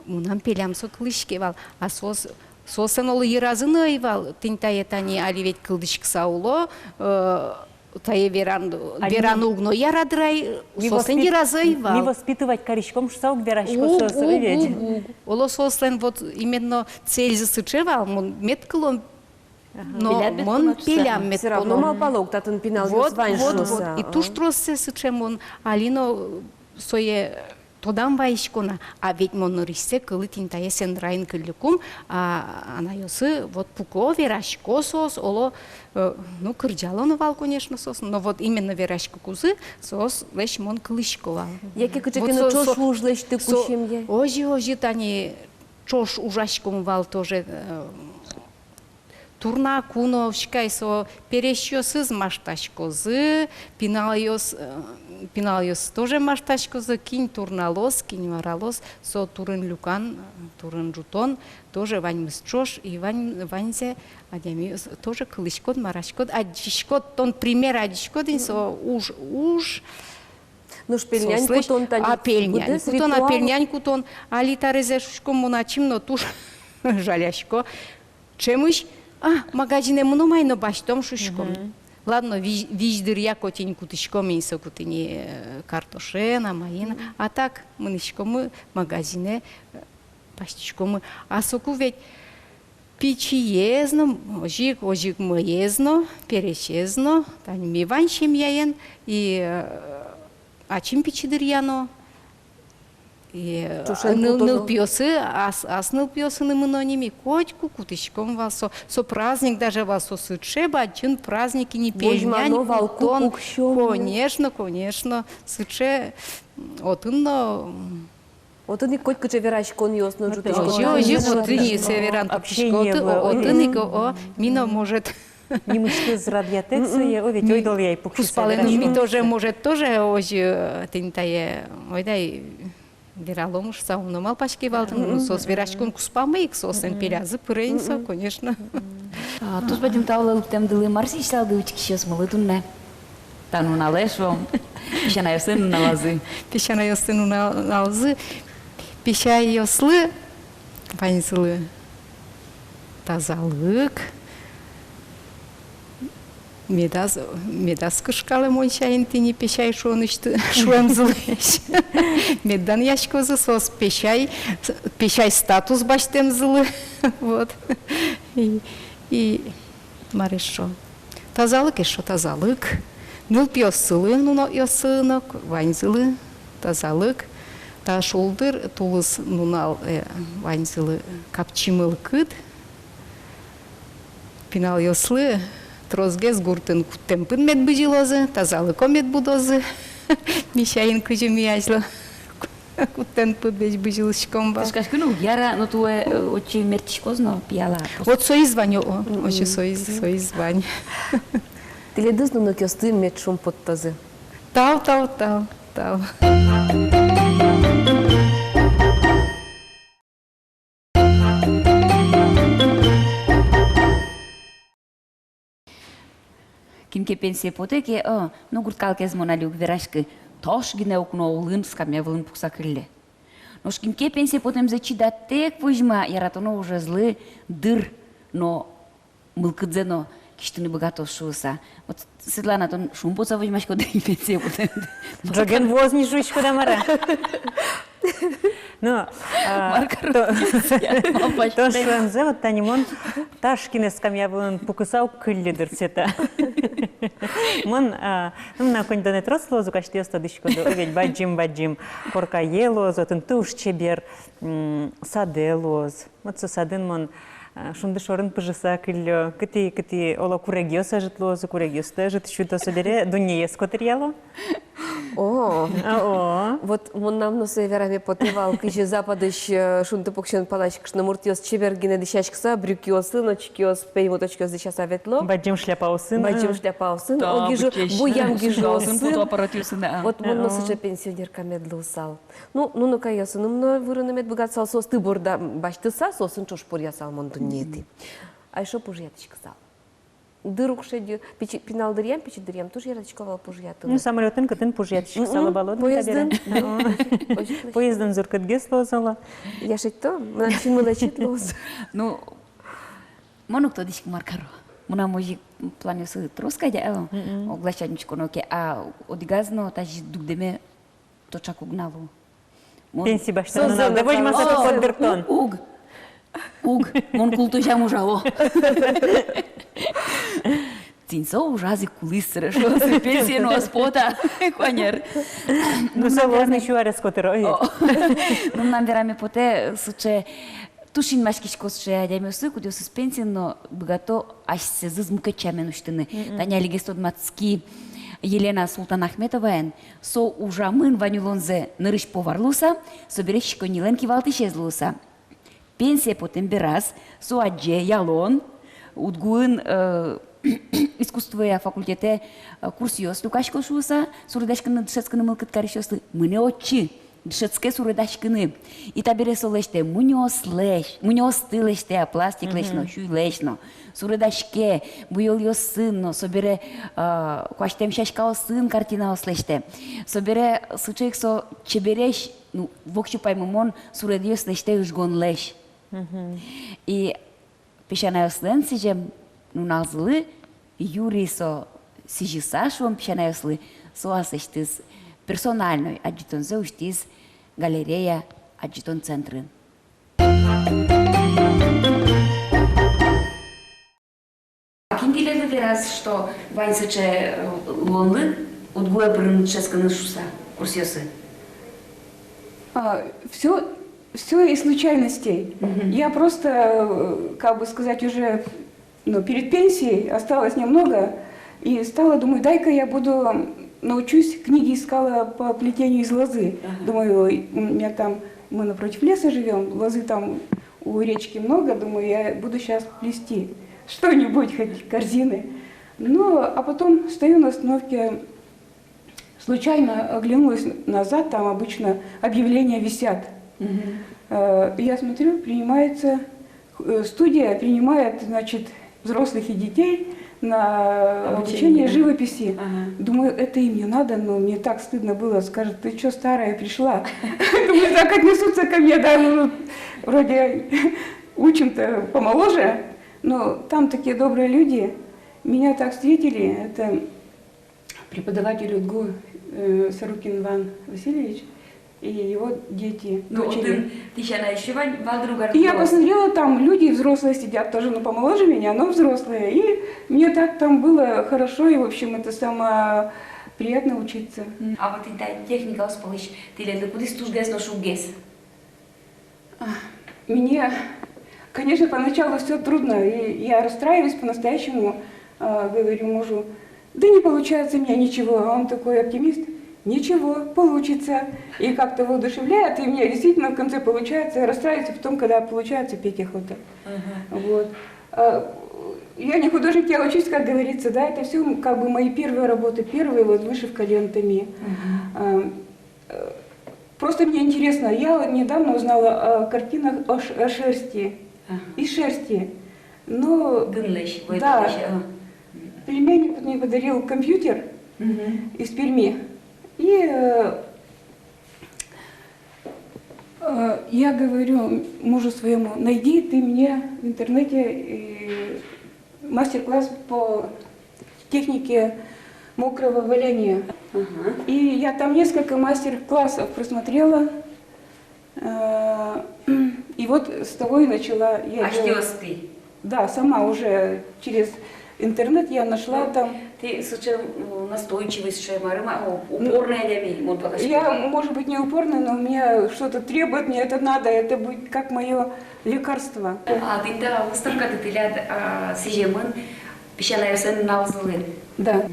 мынам пелям со кылӥське вал. А соос, соослэн оло йыразы но ӧй вал, тӥни тае тани али ведь кылзӥськыса уло, э, тае веран-, али вераны уг но яра дыр ай, соослэн йыразы ӧй вал. Ми воспитывать кариськом шуса уг верасько соос, уг, ведь. Уг, уг. Оло соослэн вот именно цельзы сыӵе вал, мон мед кыло, но мон пелям мед поно. Всё равно малпало ук, татын пиналъёс вань шуса. Вот, вот, вот. И туж троссэ сыӵе мон али но сое тодам вайисько на, а ведь мон нырысьсэ кылӥ тӥни тае сендраын кылльыкум, а анайёсы вот пуко, верасько соос, оло, э, ну, кырӟало но вал, конечно, соос, но вот именно вераськыкузы соослэсь мон кылӥсько вал. Яке кыӵе ке но ӵош уж лэсьтыку семья. Озьы, озьы, тани ӵош ужаськом вал тоже, э, турнаку но, учкы ай, со пересьёсыз маштаськозы, пиналъёс, э, пиналъёс тоже маштаськозы, кин турналоз, кин маралоз, со турын люкан, турын ӝутон, тоже ваньмыз ӵош, и вань-, ваньзэ адямиос тоже кылӥськод, мараськод, адӟиськод, тон пример адӟиськод ини, со уж, уж. Нош пельнянь кутон тани. А пельнянь кутон, а пельнянь кутон, али таре зэ шуиськом, мон ачим но туж жалясько. Ӵемысь, а, магазинэ мыном ай но басьтом шуиськом. Мгм. Ладно, визь-, визь дыръя коть ини кутӥськом ини, соку тӥни, э, картошен, а маин. Мгм. А так мынӥськомы магазинэ, э, басьтӥськомы. А соку ведь пичиез но, озьы ик, озьы ик мӧез но, пересез но, тани ми вань семьяен, и, э, ачим пичи дыръя но. И, ӵошен ныл-, кутоно. Нылпиосы, ас, ас нылпиосын мыно ни, ми котьку кутӥськом вал со, со праздник даже вал со, сыӵе бадӟым праздник ини, пельня ини кутон. Конечно, конечно, сыӵе, отын но. Отын ик котькыӵе вераськонъёс но ӝутӥсько. Озьы, озьы, отын ик со веран общение пуктӥсько, отын ик, о, о, ми но, может, нимысьтыз радъятэк сое, о, ведь ойдолэ ай пуксьыса. Кузпалэ но ми тоже, может, тоже озьы, э, тӥни тае, ойдо ай вералом шуса, уно малпаське вал тӥни, ну, соос вераськон кузпамы ик, соослэн пелязы пыре ини со, конечно. А, туж бадӟым тау лыктэмдылы. Мар сӥзьысалды учкисьёсмылы туннэ? Та нуналэ, шуом, песянайёслэн нуналзы. Песянайёслэн нуналзы. Песянайёслы, ваньзылы тазалык. Медаз, медаз кышкалэ, мон сямен, тӥни песяй шуонысьты, шуэмзылэсь. Мед данъяськозы соос песяй, песяй статус басьтэмзылы. Вот. И, и мар эшшо? Тазалык, эшшо тазалык. Нылпиоссылы, нунокъёссылы но, ваньзылы тазалык. Та шулдыр тулыс нунал, э, ваньзылы капчи мылкыд. Пиналъёслы тросгес гуртын куттэм пыд мед бызьылозы, тазалыко мед будозы. Ми сямен, кызьы ми азьло куттэм пыдысь бызьылӥськом вал. Тышкаськыны уг яра, но туэ, э, отчы мерттӥськоз но пияла. Вот соиз вань, о, о, озьы соиз, соиз вань. Тӥледыз нунокъёсты мед шумпоттозы. Тау, тау, тау, тау. Кин ке пенсие потэ ке, о, ну, гурт калыкез мон али уг вераськы, таӵе гинэ укно улын скамья вылын пукса кылле. Нош кин ке пенсие потэмзэ чидатэк возьма, яратоно ужезлы дыр но мылкыдзэ но кисьтыны быгатоз шуыса. Вот, Светлана, тон шумпотса возьмаськод-а пенсие потэмды? Ӝоген вуоз ни шуиськод-а, мар-а? Ну, а, мар карод, то, тон шуэмзэ, вот тани мон таӵе гинэ скамья вылын пукыса уг кыллы дыр, Света. Мон, а, ну, мынам коньдонэ трос луоз ук, асьтэос тодӥськоды, о, ведь бадӟым-бадӟым коркае луоз, отын туж чебер, м, садэ луоз. Вот со садын мон, а, шунды шорын пыжыса кыллё, кытӥ, кытӥ, оло, курегъёс ӧжыт луозы, курегъёсты ӧжыт сюдо, собере дуннеез котыръяло. О. О. Вот мынам но сое вераме потэ вал, кызьы западысь, э, шунды пуксён палась кышномуртъёс чебер гинэ дӥсяськыса, брюкиосын, очкиос, пеймыт очкиос дӥсяса ветло. Бадӟым шляпаосын. Бадӟым шляпаосын, о, гижы, буям гижыосын. Фотоаппаратъёсын, а. Вот мон но сыӵе пенсионерка мед луысал. Ну, нуныкаосыным но вырыны мед быгатысал, соосты борда басьтыса, соосын ӵош пуръясал мон дуннеетӥ. А эшшо пужъятӥськысал. Дыр уг шедьы, пичи, пинал дыръям, пичи дыръям туж яратӥсько вал пужъятыны. Ну, самолётын кытын пужъятӥськысал, мгм, оболоды поездын табере. О. Поездын зур кытгес луоз, оло. Я шедьто, мынам синмылы чит луоз. Ну, мон уг тодӥськы, мар каро. Мынам озьы планъёсы трос кадь, э, мгм, огласянь учконо ке, а одӥгаз но тазьы дугдэме Тотчак уг на лу. Мон пенси басьтон нуналдэ возьмаса тодматскод дыр тон. Уг, уг, мон култозям ужало. Тӥни со ужаз ик кулӥз, сыӵе шуоз, пенсие но ӧз пота, куанер. Ну, со луоз ни сю арес котыр, ой. О. Ну, мынам вераме потэ сыӵе, туж синмаськисько сыӵе адямиослы, кудъёсыз пенсиын но быгато асьсэзыз мукет сямен усьтыны. Мгм. Тани алигес тодматски Елена Султанахметоваен, со ужамын вань улонзэ нырысь повар луыса, собере сиськоннилэн кивалтӥсез луыса. Пенсие потэм бераз со адӟе ялон, УдГУын, э, искусствоя факультетэ, э, курсъёс люкасько шуыса, суредаськыны дышетскыны мылкыд карисьёслы, мынэ отчы, дышетске суредаськыны. И табере со лэсьтэ мунёослэсь, мунёосты лэсьтэ, а, пластиклэсь но, мгм, сюйлэсь но. Суредаське, буёлъёсын но, собере, а, куасьтэм сяськаосын картинаос лэсьтэ. Собере сыӵе ик со чебересь, ну, воксё паймымон суредъёс лэсьтэ ыжгонлэсь. Мгм. И песянайёслэн сӥзем нуналзылы юри со сӥзьыса, шуом, песянайёслы, со аслэсьтыз персональной адӟытонзэ усьтӥз галерея адӟытон центрын. Кин тӥледлы вераз, что вань сыӵе, э, луонлык УдГУэ пырыны дышетскыны шуыса курсъёсы? А, все, все из случайностей. Мгм. Я просто, э, как бы сказать, уже, ну, перед пенсией осталось немного, и стала, думаю, дай-ка я буду, научусь, книги искала по плетению из лозы. Ага. Думаю, ой, у меня там, мы напротив леса живем, лозы там у речки много, думаю, я буду сейчас плести что-нибудь, хоть корзины. Ну, а потом стою на остановке, случайно оглянулась назад, там обычно объявления висят. Мгм. Э, я смотрю, принимается, э, студия принимает, значит, взрослых и детей на обучение, обучение живописи. Ага. Думаю, это им не надо, но мне так стыдно было. Скажут, ты что, старая пришла? Думаю, так отнесутся ко мне, да, ну, вроде учим-то помоложе. Но там такие добрые люди. Меня так встретили, это преподаватель УдГУ, э, Сорокин Иван Васильевич и его дети, ну, дочери. Отын тӥ сяна ещё вань, вал друг. И я посмотрела, там люди взрослые сидят тоже, ну, помоложе меня, но взрослые. И мне так там было хорошо, и, в общем, это самое, приятно учиться. М, а вот тӥни та техникаос пӧлысь тӥледлы кудӥз тужгес но шуггес? А, мне, конечно, поначалу все трудно, и я расстраиваюсь по-настоящему, а, говорю мужу: «Да не получается у меня ничего», а он такой оптимист: «Ничего, получится». И как-то воодушевляет, и у меня действительно в конце получается. Я расстраиваюсь в том, когда получается петь охота. Ага. Вот. А, я не художник, я учусь, как говорится, да, это все как бы мои первые работы, первые вот вышивка лентами. Мгм. А, э, просто мне интересно, я вот недавно узнала о картинах о ш-, о шерсти. Ага. Из шерсти. Ну, дынлэсь, да. Войдылэсь, ага. Племянник вот мне подарил компьютер, мгм, из Перми. И, э, э, я говорю мужу своему: «Найди ты мне в интернете, э, мастер-класс по технике мокрого валяния». Ага. И я там несколько мастер-классов просмотрела. Э, и вот с того и начала я делать. Асьтэосты? Да, сама уже через интернет я нашла там. Ну, тӥ сыӵе, м, настойчивый, сыӵе, мар-а, м, упорный адями, мон пала шуо. Я, может быть, не упорная, но у меня что-то требует, мне это надо, это будет как моё лекарство. А, тӥни та выставкады тӥляд, а, сӥземын песянайёслэн нуналзылы. Да.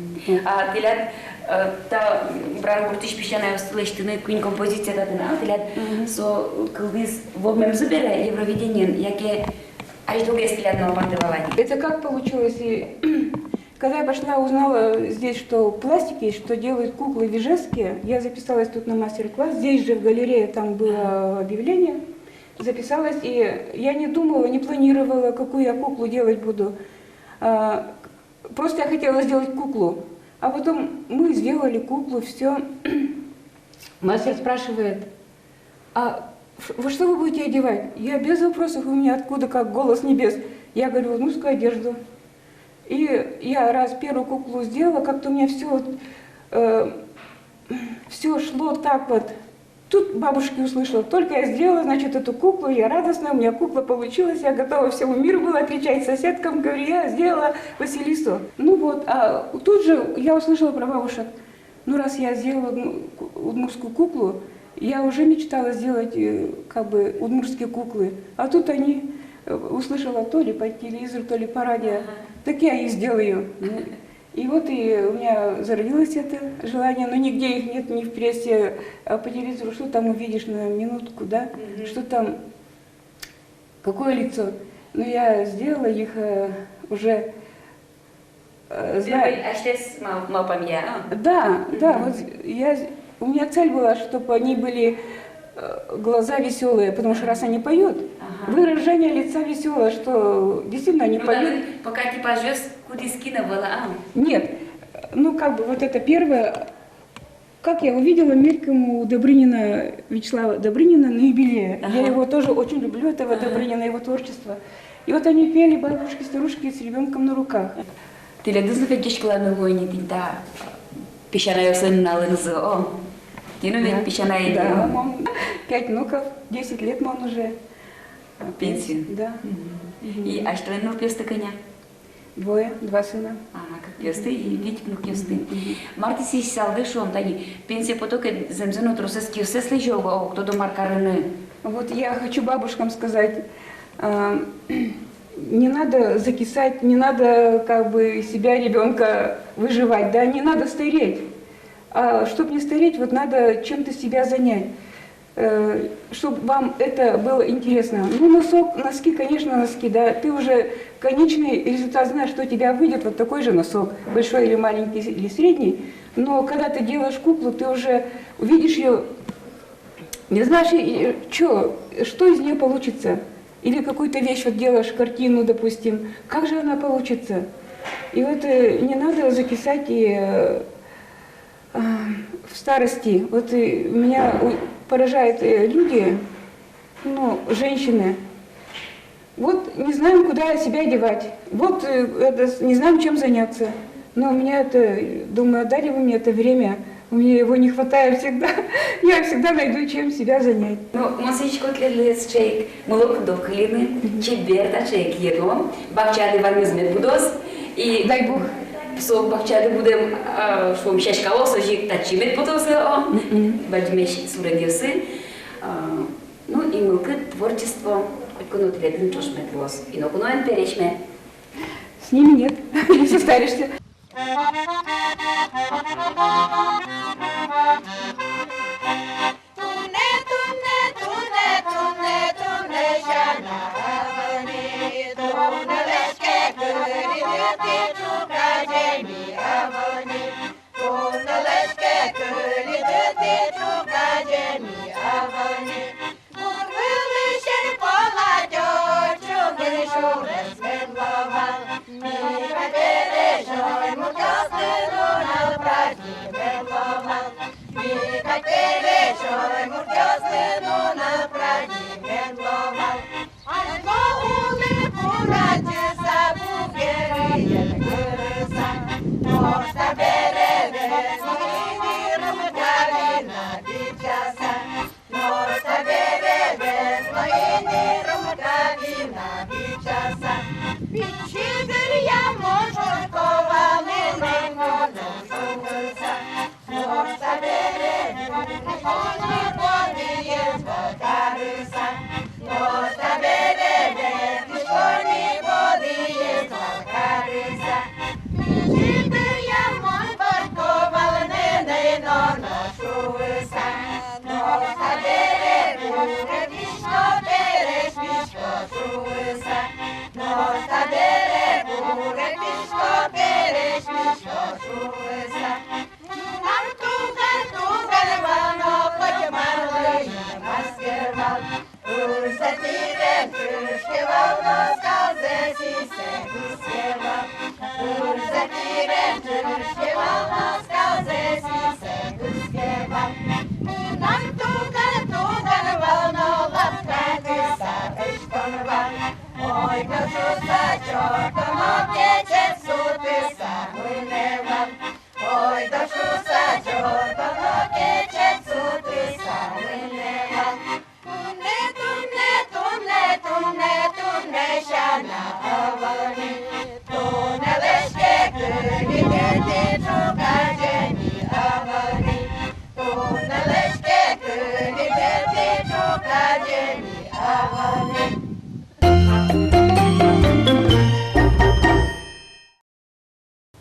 А тӥляд, э, та, м, Брангуртысь песянайёсты лэсьтыны куинь композиция татын, а тӥляд, мгм, со кылдӥз вормемзы бере Евровидениын, яке азьлогес тӥляд малпанды вал ини? Это как получилось? И когда я пошла, узнала здесь, что пластики, что делают куклы в Ижевске, я записалась тут на мастер-класс. Здесь же в галерее там было объявление. Записалась, и я не думала, не планировала, какую я куклу делать буду. А, просто я хотела сделать куклу. А потом мы сделали куклу, все. Мастер спрашивает: «А ш-, во что вы будете одевать?» Я без вопросов, у меня откуда как голос небес. Я говорю: «В удмуртскую одежду». И я раз первую куклу сделала, как-то у меня все вот, э, все шло так вот. Тут бабушки услышала: «Только я сделала, значит, эту куклу, я радостная, у меня кукла получилась, я готова всему миру была кричать соседкам, говорю, я сделала Василису». Ну вот, а тут же я услышала про бабушек. Ну, раз я сделала удму-, ку-, удмуртскую куклу, я уже мечтала сделать, э, как бы, удмуртские куклы. А тут они, э, услышала то ли по телевизору, то ли по радио. Ага. Так я и сделаю. Ну, и вот и у меня зародилось это желание, но нигде их нет, ни в прессе, а по телевизору что там увидишь на минутку, да? Мгм. Что там, какое лицо? Но я сделала их, э, уже, э, зна- Первый асьтэос мал-, малпамъя, а? Да, да, мгм, вот я, у меня цель была, чтобы они были, э, глаза весёлые, потому что раз они поют, ага, выражение лица весёлое, что действительно они поют. Ну да, ну, пока типажъёс кудӥз ке но вал-а? Нет, ну, как бы, вот это первое, как я увидела мельком у Добрынина, Вячеслава Добрынина на юбилее. Ага. Я его тоже очень люблю, этого, ага, Добрынина, его творчество. И вот они пели «Бабушки-старушки с ребёнком на руках». Тӥледыз но ведь ӟечкыланы луэ ини тӥни та песянайёслэн нуналэнызы, о. Тӥ но ведь, да, песянай. Да, мон, пять внуков, десять лет мон уже. Пенсия. Да. Мгм. Мгм. И асьтэлэн нылпиосты кӧня? Двое, два сына. Ага, кык пиосты и вить внукъёсты. Мгм. Мар тӥ сӥзьысалды, шуом, тани пенсие потоно ке, зэмзэ но тросэз киоссэс лэзё ук, уг тодо мар карыны. Вот я хочу бабушкам сказать, а, не надо закисать, не надо как бы себя, ребёнка выживать, да, не надо стареть. А чтоб не стареть, вот надо чем-то себя занять, э, чтоб вам это было интересно. Ну, носок, носки, конечно, носки, да, ты уже конечный результат знаешь, что у тебя выйдет вот такой же носок, большой или маленький, или средний, но когда ты делаешь куклу, ты уже увидишь её, не знаешь, и, и чё, что из неё получится. Или какую-то вещь вот делаешь, картину, допустим, как же она получится? И вот, э, не надо закисать и, э, а, в старости. Вот, э, меня у-, поражают, э, люди, ну, женщины. Вот не знаем, куда себя девать. Вот, э, это, с-, не знаем, чем заняться. Но у меня это, э, думаю, дали вы мне это время. У меня его не хватает всегда. Я всегда найду, чем себя занять. Ну, мон сӥзисько тӥледлы сыӵе ик мылокыдо кыльыны, чебер таӵе ик йӧно, бакчады ваньмыз мед будоз. И дай бог, со бакчады будэм, а, шуом, сяськаос озьы ик татчы мед потозы, о, бадӟымесь суредъёсы. А, ну, и мылкыд, творчество котьку но тӥледын ӵош мед луоз. И ноку но эн пересьме. С ними нет, не состаришься. Туннэ, туннэ, туннэ, туннэ, туннэ сяна ӧвӧл ни, туннэлэсь ке кылиды тӥ ӵуказе ни ӧвӧл ни, туннэлэсь ке кылиды тӥ ӵуказе ни ӧвӧл ни. Гур вылысен пала тёть чугын сюрес мед луэ вал. Ми кадь пересьёй муртъёслы нунал праздник мед луэ вал. Ми кадь пересьёй муртъёслы нунал праздник мед луэ вал. Азьло улӥ курадӟыса, бугерыен кырыса, нош табере весь но ини рымка вина бичаса. Нош табере весь но ини рымка вина бичаса. Пичи дыръя мон шорко вал, мынам мон шуыса. Нош табере весь но ини бодыез вал карыса. Нош табере весь но ини бодыез вал карыса. Пичи дыръя мон шорко вал, мынам мон шуыса. Нош табере буре писько, пересь писько шуыса. Нош табере буре писько, пересь писько шуыса. Мынам туган, туган вал но, котьмарлы ик маскер вал. Ырзэ тӥрем чышке вал но, скалзэ сӥсэ кыске вал. Ырзэ тӥрем чышке вал но, скалзэ сӥсэ кыске вал. Мынам туган, туган вал но, лапка кыса ыштон вал. Ойдо шуса чорто но, кечет сутыса мынэ вал. Ойдо шуса чорто но, кечет сутыса мынэ вал. Туннэ, туннэ, туннэ, туннэ, туннэ сяна ӧвӧл ни. Туннэлэсь ке кылиды тӥ ӵуказе ни ӧвӧл ни. Туннэлэсь ке кылиды тӥ ӵуказе ни ӧвӧл ни.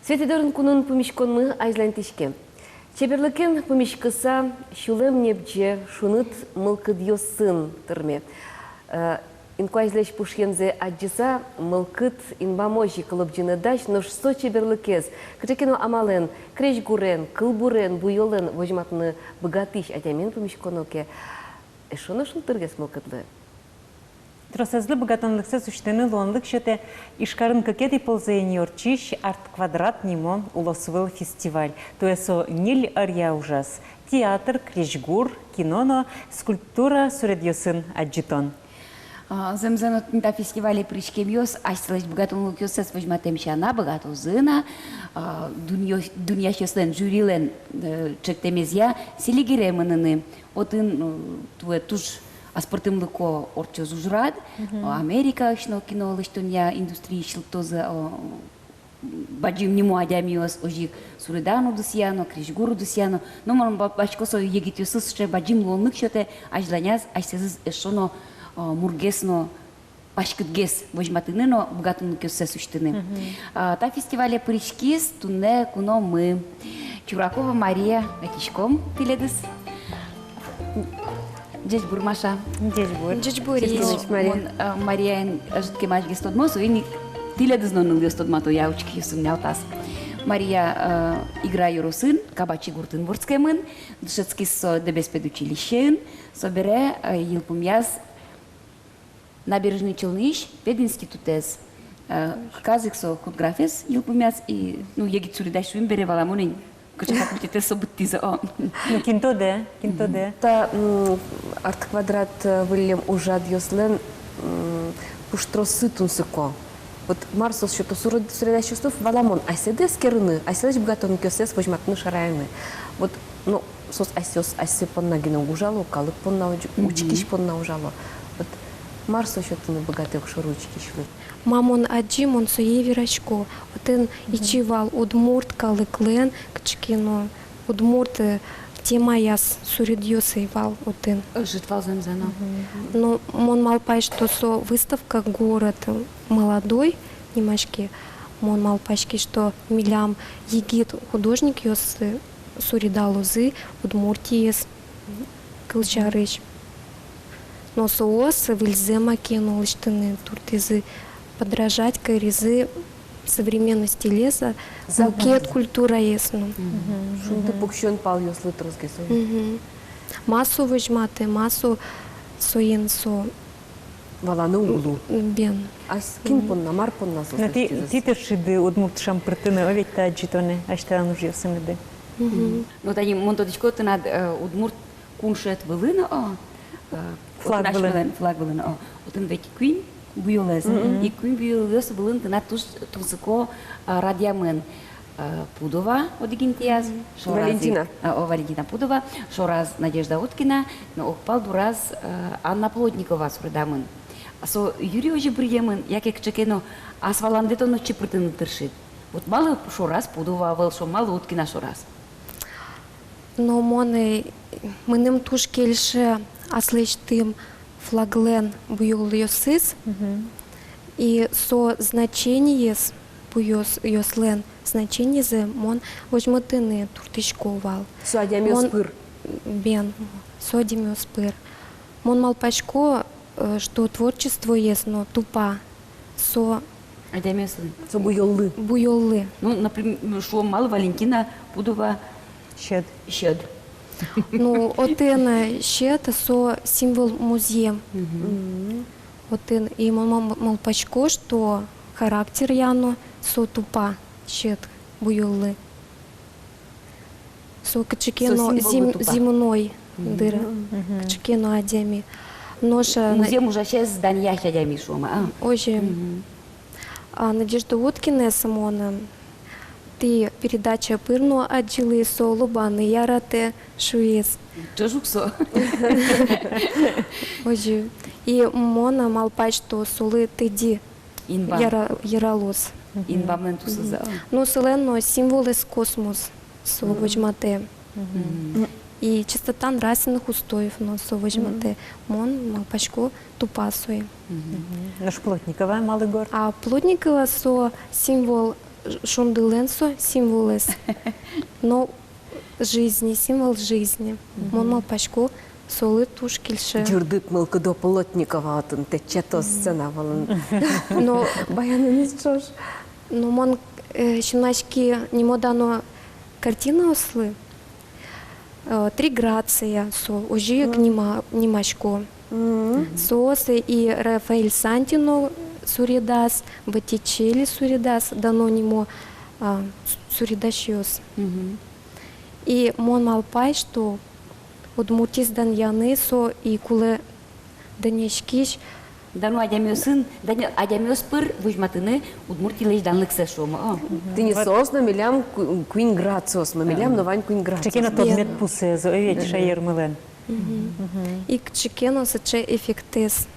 Светӥ дорын кунын пумиськонмы азьланьтӥське. Чеберлыкен пумиськыса, сюлэм небӟе, шуныт мылкыдъёсын тырме. Э, инкуазьлэсь пушъемзэ адӟыса, мылкыд инбамозь ик лобӟыны дась, нош со чеберлыкез кыӵе ке но амалэн, крезьгурен, кылбурен, буёлэн возьматыны быгатӥсь адямиен пумиськоно ке, эшшо но шулдыргес мылкыд луэ. Тросэзлы быгатонлыксэс усьтыны луонлык сётэ Ижкарын кыкетӥ ползэ ини ортчись «Арт-Квадрат» нимо улосвыл фестиваль. Туэ со ньыль ӧръя ужаз: театр, крезьгур, кино но скульптура суредъёсын адӟытон. А, зэмзэ но, тӥни та фестивале пыриськемъёс асьсэлэсь быгатонлыкъёссэс возьматэм сяна, быгатозы на, а, дунъё-, дунъясьёслэн, жюрилэн, э, чектэмезъя Селигере мыныны. Отын, э, туэ туж аспӧртэмлыко ортчоз ужрад, мгм, э, Америкаысь но кино лэсьтонъя индустрие сюлмаськозы, э, бадӟым нимо адямиос озьы ик суреданы удысъяно, крезьгураны удысъяно. Но мон малпасько, со егитъёслы сыӵе бадӟым луонлык сётэ, азьланяз асьсэзэс эшшо но, а, мургес но паськытгес возьматыны но быгатонлыкъёссэс усьтыны. Мгм. А, та фестивале пыриськиз туннэ куномы. Чуракова Мария, ӧтиськом тӥледыз. Ӟечбур, Маша. Ӟечбур. Ӟечбур. Честно, Мария. Мон, а, Марияен ӧжыт кемалась гес тодмо, соин ик тӥледыз но, нылъёс, тодмато, я, учкисьёсын нялтас. Мария, а, Игра ёросын, Кабачи гуртын вордскемын, дышетскиз со Дэбес педучилищеын, собере, а, йылпумъяз Набережные Челныысь пединститутэз. Э, кыказ ик со худграфез йылпумъяз и, ну, егит суредась шуим бере, валамон ини, кыӵе факультетэз со быдтӥз, о. Ну, кин тодэ, кин тодэ. Та, м, «Арт-Квадрат», э, выллем ужрадъёслэн, м, пуштроссы тунсыко. Вот мар соос сёто суред-, суредасьёслы, валамон, асьсэды эскерыны, асьсэлэсь быгатонлыкъёссэс возьматыны, шараяны. Вот, ну, соос асьсэос асьсэ понна гинэ уг ужало, калык понна уч-, мгм, учкись понна ужало. Вот мар со сётыны быгатэ огшоры учкисьлы? Ма мон адӟи, мон сое верасько. Отын, мгм, ичи вал удмурт калыклэн кыӵе ке но, удмурт, э, темаяз суредъёс ӧй вал отын. Ӧжыт вал зэмзэ но. Мгм. Но мон малпай, что со выставка «Город молодой» нимаське. Мон малпаськи, что милям егит художникъёс, э, суредалозы Удмуртиез кылсярысь. Но соос выльзэ маке но лэсьтыны туртӥзы, подражать каризы современной стилез, а, мукет культураез но. Мгм. Шунды пуксён палъёслы тросгес. Мгм. Ма со возьматэ, ма со, соин со. Валаны уг лу. Бен. Ась кин понна, мар понна со? Но тӥ, тӥ тыршиды удмурт шампыртыны, о, ведь, та адӟытонэ, асьтэлэн ужъёсыныды. Мгм. Но тани мон тодӥсько, тынад, э, удмурт куншет вылын, о, э, флаг вылын, флаг вылын, о. Отын ведь куинь буёлэз. Мгм. И куинь буёлъёс вылын тынад туж тунсыко, а, радъямын. Э, Пудова одӥг интыяз, мгм, шораз ик. Валентина. А, о, Валентина Пудова, шораз Надежда Уткина, но огпал дураз, э, Анна Плотникова суредамын. Со юри озьы быръемын, яке кыӵе ке но ас валандэ тон но чупыртыны тыршид? Вот малы шораз Пудова ӧвӧл, шуом, малы Уткина шораз? Но мон, э, мыным туж кельше аслэсьтым флаглэн буёлъёсыз. Мгм. И со значениез, буёс-, ёслэн значениезэ мон возьматыны туртӥсько вал. Со адямиос пыр. Бен, со адямиос пыр. Мон малпасько, э, что творчествоез но тупа со адямиослы. Со буёллы. Буёллы. Ну, например, шуом, малы Валентина Пудова сьӧд. Сьӧд. Ну, отын, э, сьӧд, со символ музъем. Мгм. Отын, и мон мал-, малпасько, что характеръя но со тупа сьӧд буёллы. Со кыӵе ке но зим-, земной дыр. Мгм. Кыӵе ке но адями. Нош, э, музъем ужасез данъясь адями, шуом-а? Озьы. Мгм. А Надежда Уткинэз мон, э, тӥ передача пыр но адӟылӥ, со лобаны яратэ шуиз. Ӵош ук со. Озьы. И мон, э, малпай, что солы тӧдьы инбам. Яра-, яралоз. Мгм. Инбамлэн тусызы. Мгм. Но солэн но символэз космос, со возьматэ. Мгм. И чистота нравственных устоев но со возьматэ. Мгм. Мон малпасько, тупа сое. Мгм. Нош Плотникова малы горд? А Плотникова со символ, ж-, шундылэн со символэз. Но жизни, символ жизни. Мгм. Мон малпасько, солы туж кельше. Ӟырдыт мылкыдо Плотникова отын тэтчатоз сцена вылын. Но баянэныз ӵош. Но мон, э, синмаськи нимо дано картинаослы, э, «Три грация», со озьы ик нима-, нимасько. Мгм. Соос и Рафаэль Сантино суредаз, Боттичелли суредаз, дано нимо, а, с-, суредасьёс. Мгм. И мон малпай, что Удмуртиез данъяны со и кулэ данъяськись. Дано адямиосын, дано адямиос пыр возьматыны Удмуртилэсь данлыксэ, шуом-а. О. Тӥни соос но милям ку-, куинь грациос, но милям но вань куинь грациос. Кыӵе ке но тодмет пусэз, о, ведь, шаермылэн. Мгм. Мгм. И кыӵе ке но сыӵе эффектэз,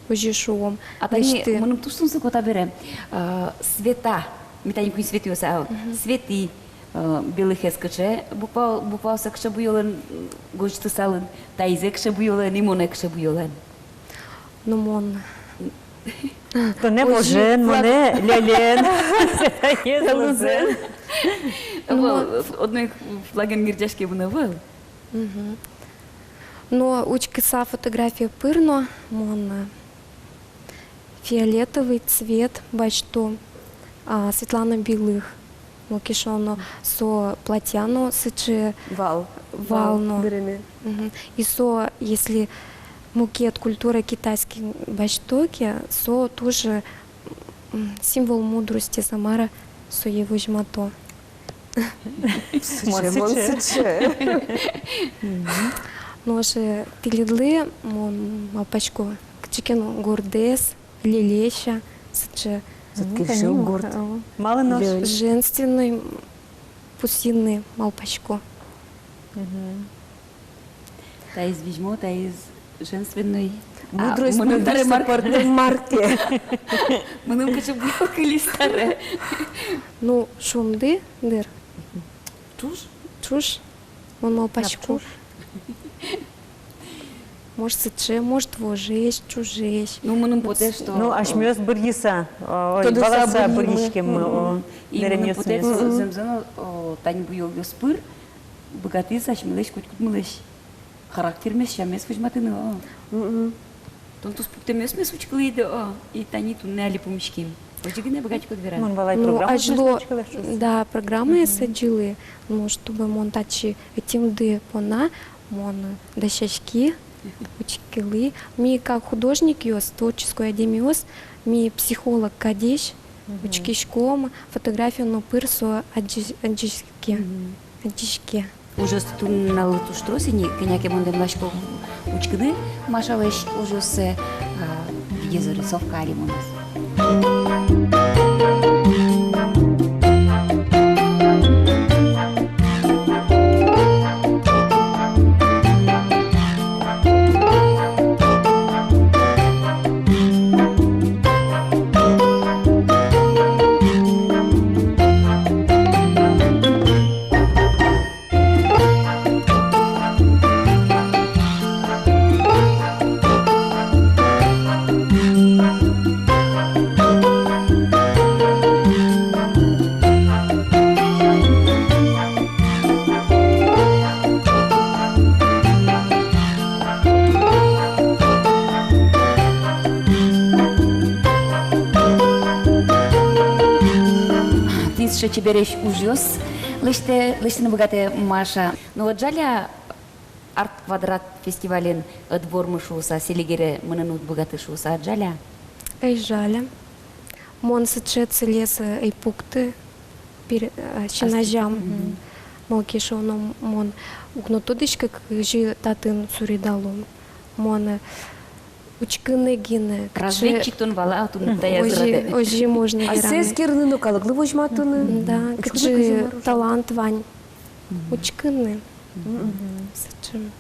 озьы шуом. А тани мыным туж тунсыко табере, э, света. Ми тани куинь Светиос, а, Свети, э, Белыхез кыӵе буква, букваоссэ кыӵе буёлэн, м, гожтысалын, таизэ кыӵе буёлэн, и монэ кыӵе буёлэн? Ну, мон. Тонэ вожен, монэ лелен. Светаез лызэн. Ӧвӧл, одно ик флаген герӟаськемын ӧвӧл. Мгм. Но учкыса фотография пыр но, мон, э, фиолетовый цвет басьто, а, Светлана Белых. Мон кышкано, со платья но сыӵе вал, вал но. Мгм. И со, если мукет культура китайский басьто ке, со тоже, м, символ мудрости, Самара сое возьмато. Сыӵе, мон сыӵе. Мгм. Нош, э, тӥледлы мон малпасько, кыӵе ке но гордэс, лелеся, сыӵе. Сыӵе кельше горд. Малы нош? Женственной пусйыны малпасько. Мгм. Таиз визьмо, таиз женственной. Мудрость, мыным таре мар-, пӧртэм мар ке. Мыным кыӵе буёл кылиз таре. Ну, шунды, дыр. Ӵуж? Ӵуж. Мон малпасько. Может, сыӵе, может, вожесь, ӵужесь. Ну, мыным потэ, что, ну, асьмеос быръыса, о, ой, тодыса валаса быръимы. Быръиськеммы, о. Мгм. И мыным потэ, что зэмзэ но, о, тани буёлъёс пыр быгатӥз асьмелэсь котькудмылэсь характермес, сяммес возьматыны, о. Мгм. Тон туспуктэмъёсмес учкылӥд, о, и тани туннэ али пумиським. Озьы гинэ быгатӥськод вераны. Мон валай, ну, программаосмес азьло учкылэ, шуса. Да, программаез азьло. Ну, чтобы мон татчы ӧтемды понна, мон дасяськи, учкылӥ. Ми как художникъёс, творческой адямиос, ми психолог кадесь, учкиськом, фотография но пыр со адӟи-, адӟиське. Адӟиське. Ужъёсты туннэ нуналлы туж трос ини, кӧня ке мон дэмласько учкыны Машалэсь ужъёссэ, а, видеозарисовка али мынэ. Тӥни сыӵе чебересь ужъёс лэсьтэ, лэсьтыны быгатэ Маша. Но вот жаля, «Арт-Квадрат» фестивален ӧд вормы шуыса, Селигере мыныны уд быгаты шуыса, жаля? Ӧй жаля. Мон сыӵе целез ӧй пукты пер-, а, син азям. Мгм. Малы ке шуоно, мон уг но тодӥськы, кызьы татын суредало. Мон, э, учкыны гинэ, кыӵе. Разведчик тон вал, а, туннэ таяз радэ. Озьы, озьы можно вераны. Ассэ эскерыны но, калыклы возьматыны. Да, учкыны, кыӵе, кыӵе мар ужа, талант вань. Мгм. Учкыны. Мгм. Сыӵе.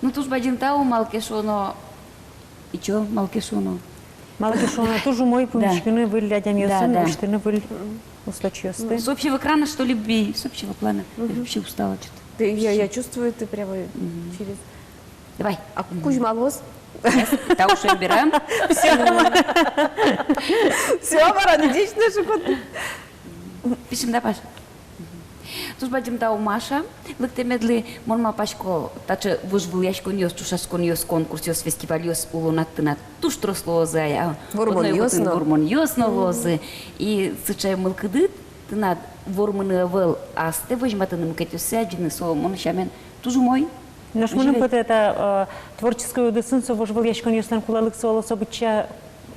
Ну, туж бадӟым тау, малы ке шуоно, ичо, малы ке шуоно. Малы ке шуоно, туж умой пумиськыны выль адямиосын, да, да, гожтыны выль усточиосты. С общего экрана, что ли, бей, с общего плана. Мгм. Вообще устала что-то. Ты, я, я чувствую, ты прямо через. Давай. А кузьма луоз? Тау шуэм берам. Всё. Всё, мар-а, нидеч но шукот. Пишем, да, Паша? Туж бадӟым тау, Маша, лыктэмедлы. Мон малпасько, таӵе вожвылъяськонъёс, ӵошатсконъёс, конкурсъёс, фестивальёс улонад тынад туж трос луозы ай, а. Вормонъёс но. Одно ик отын вормонъёс но луозы. И сыӵе мылкыдыд тынад вормыны ӧвӧл, а астэ возьматыны, мукетъёссэ адӟыны, со, мон сямен, туж умой. Нош мыным потэ, та, э, творческой удысын со вожвылъяськонъёслэн кулэлыксы, оло, со быдӟа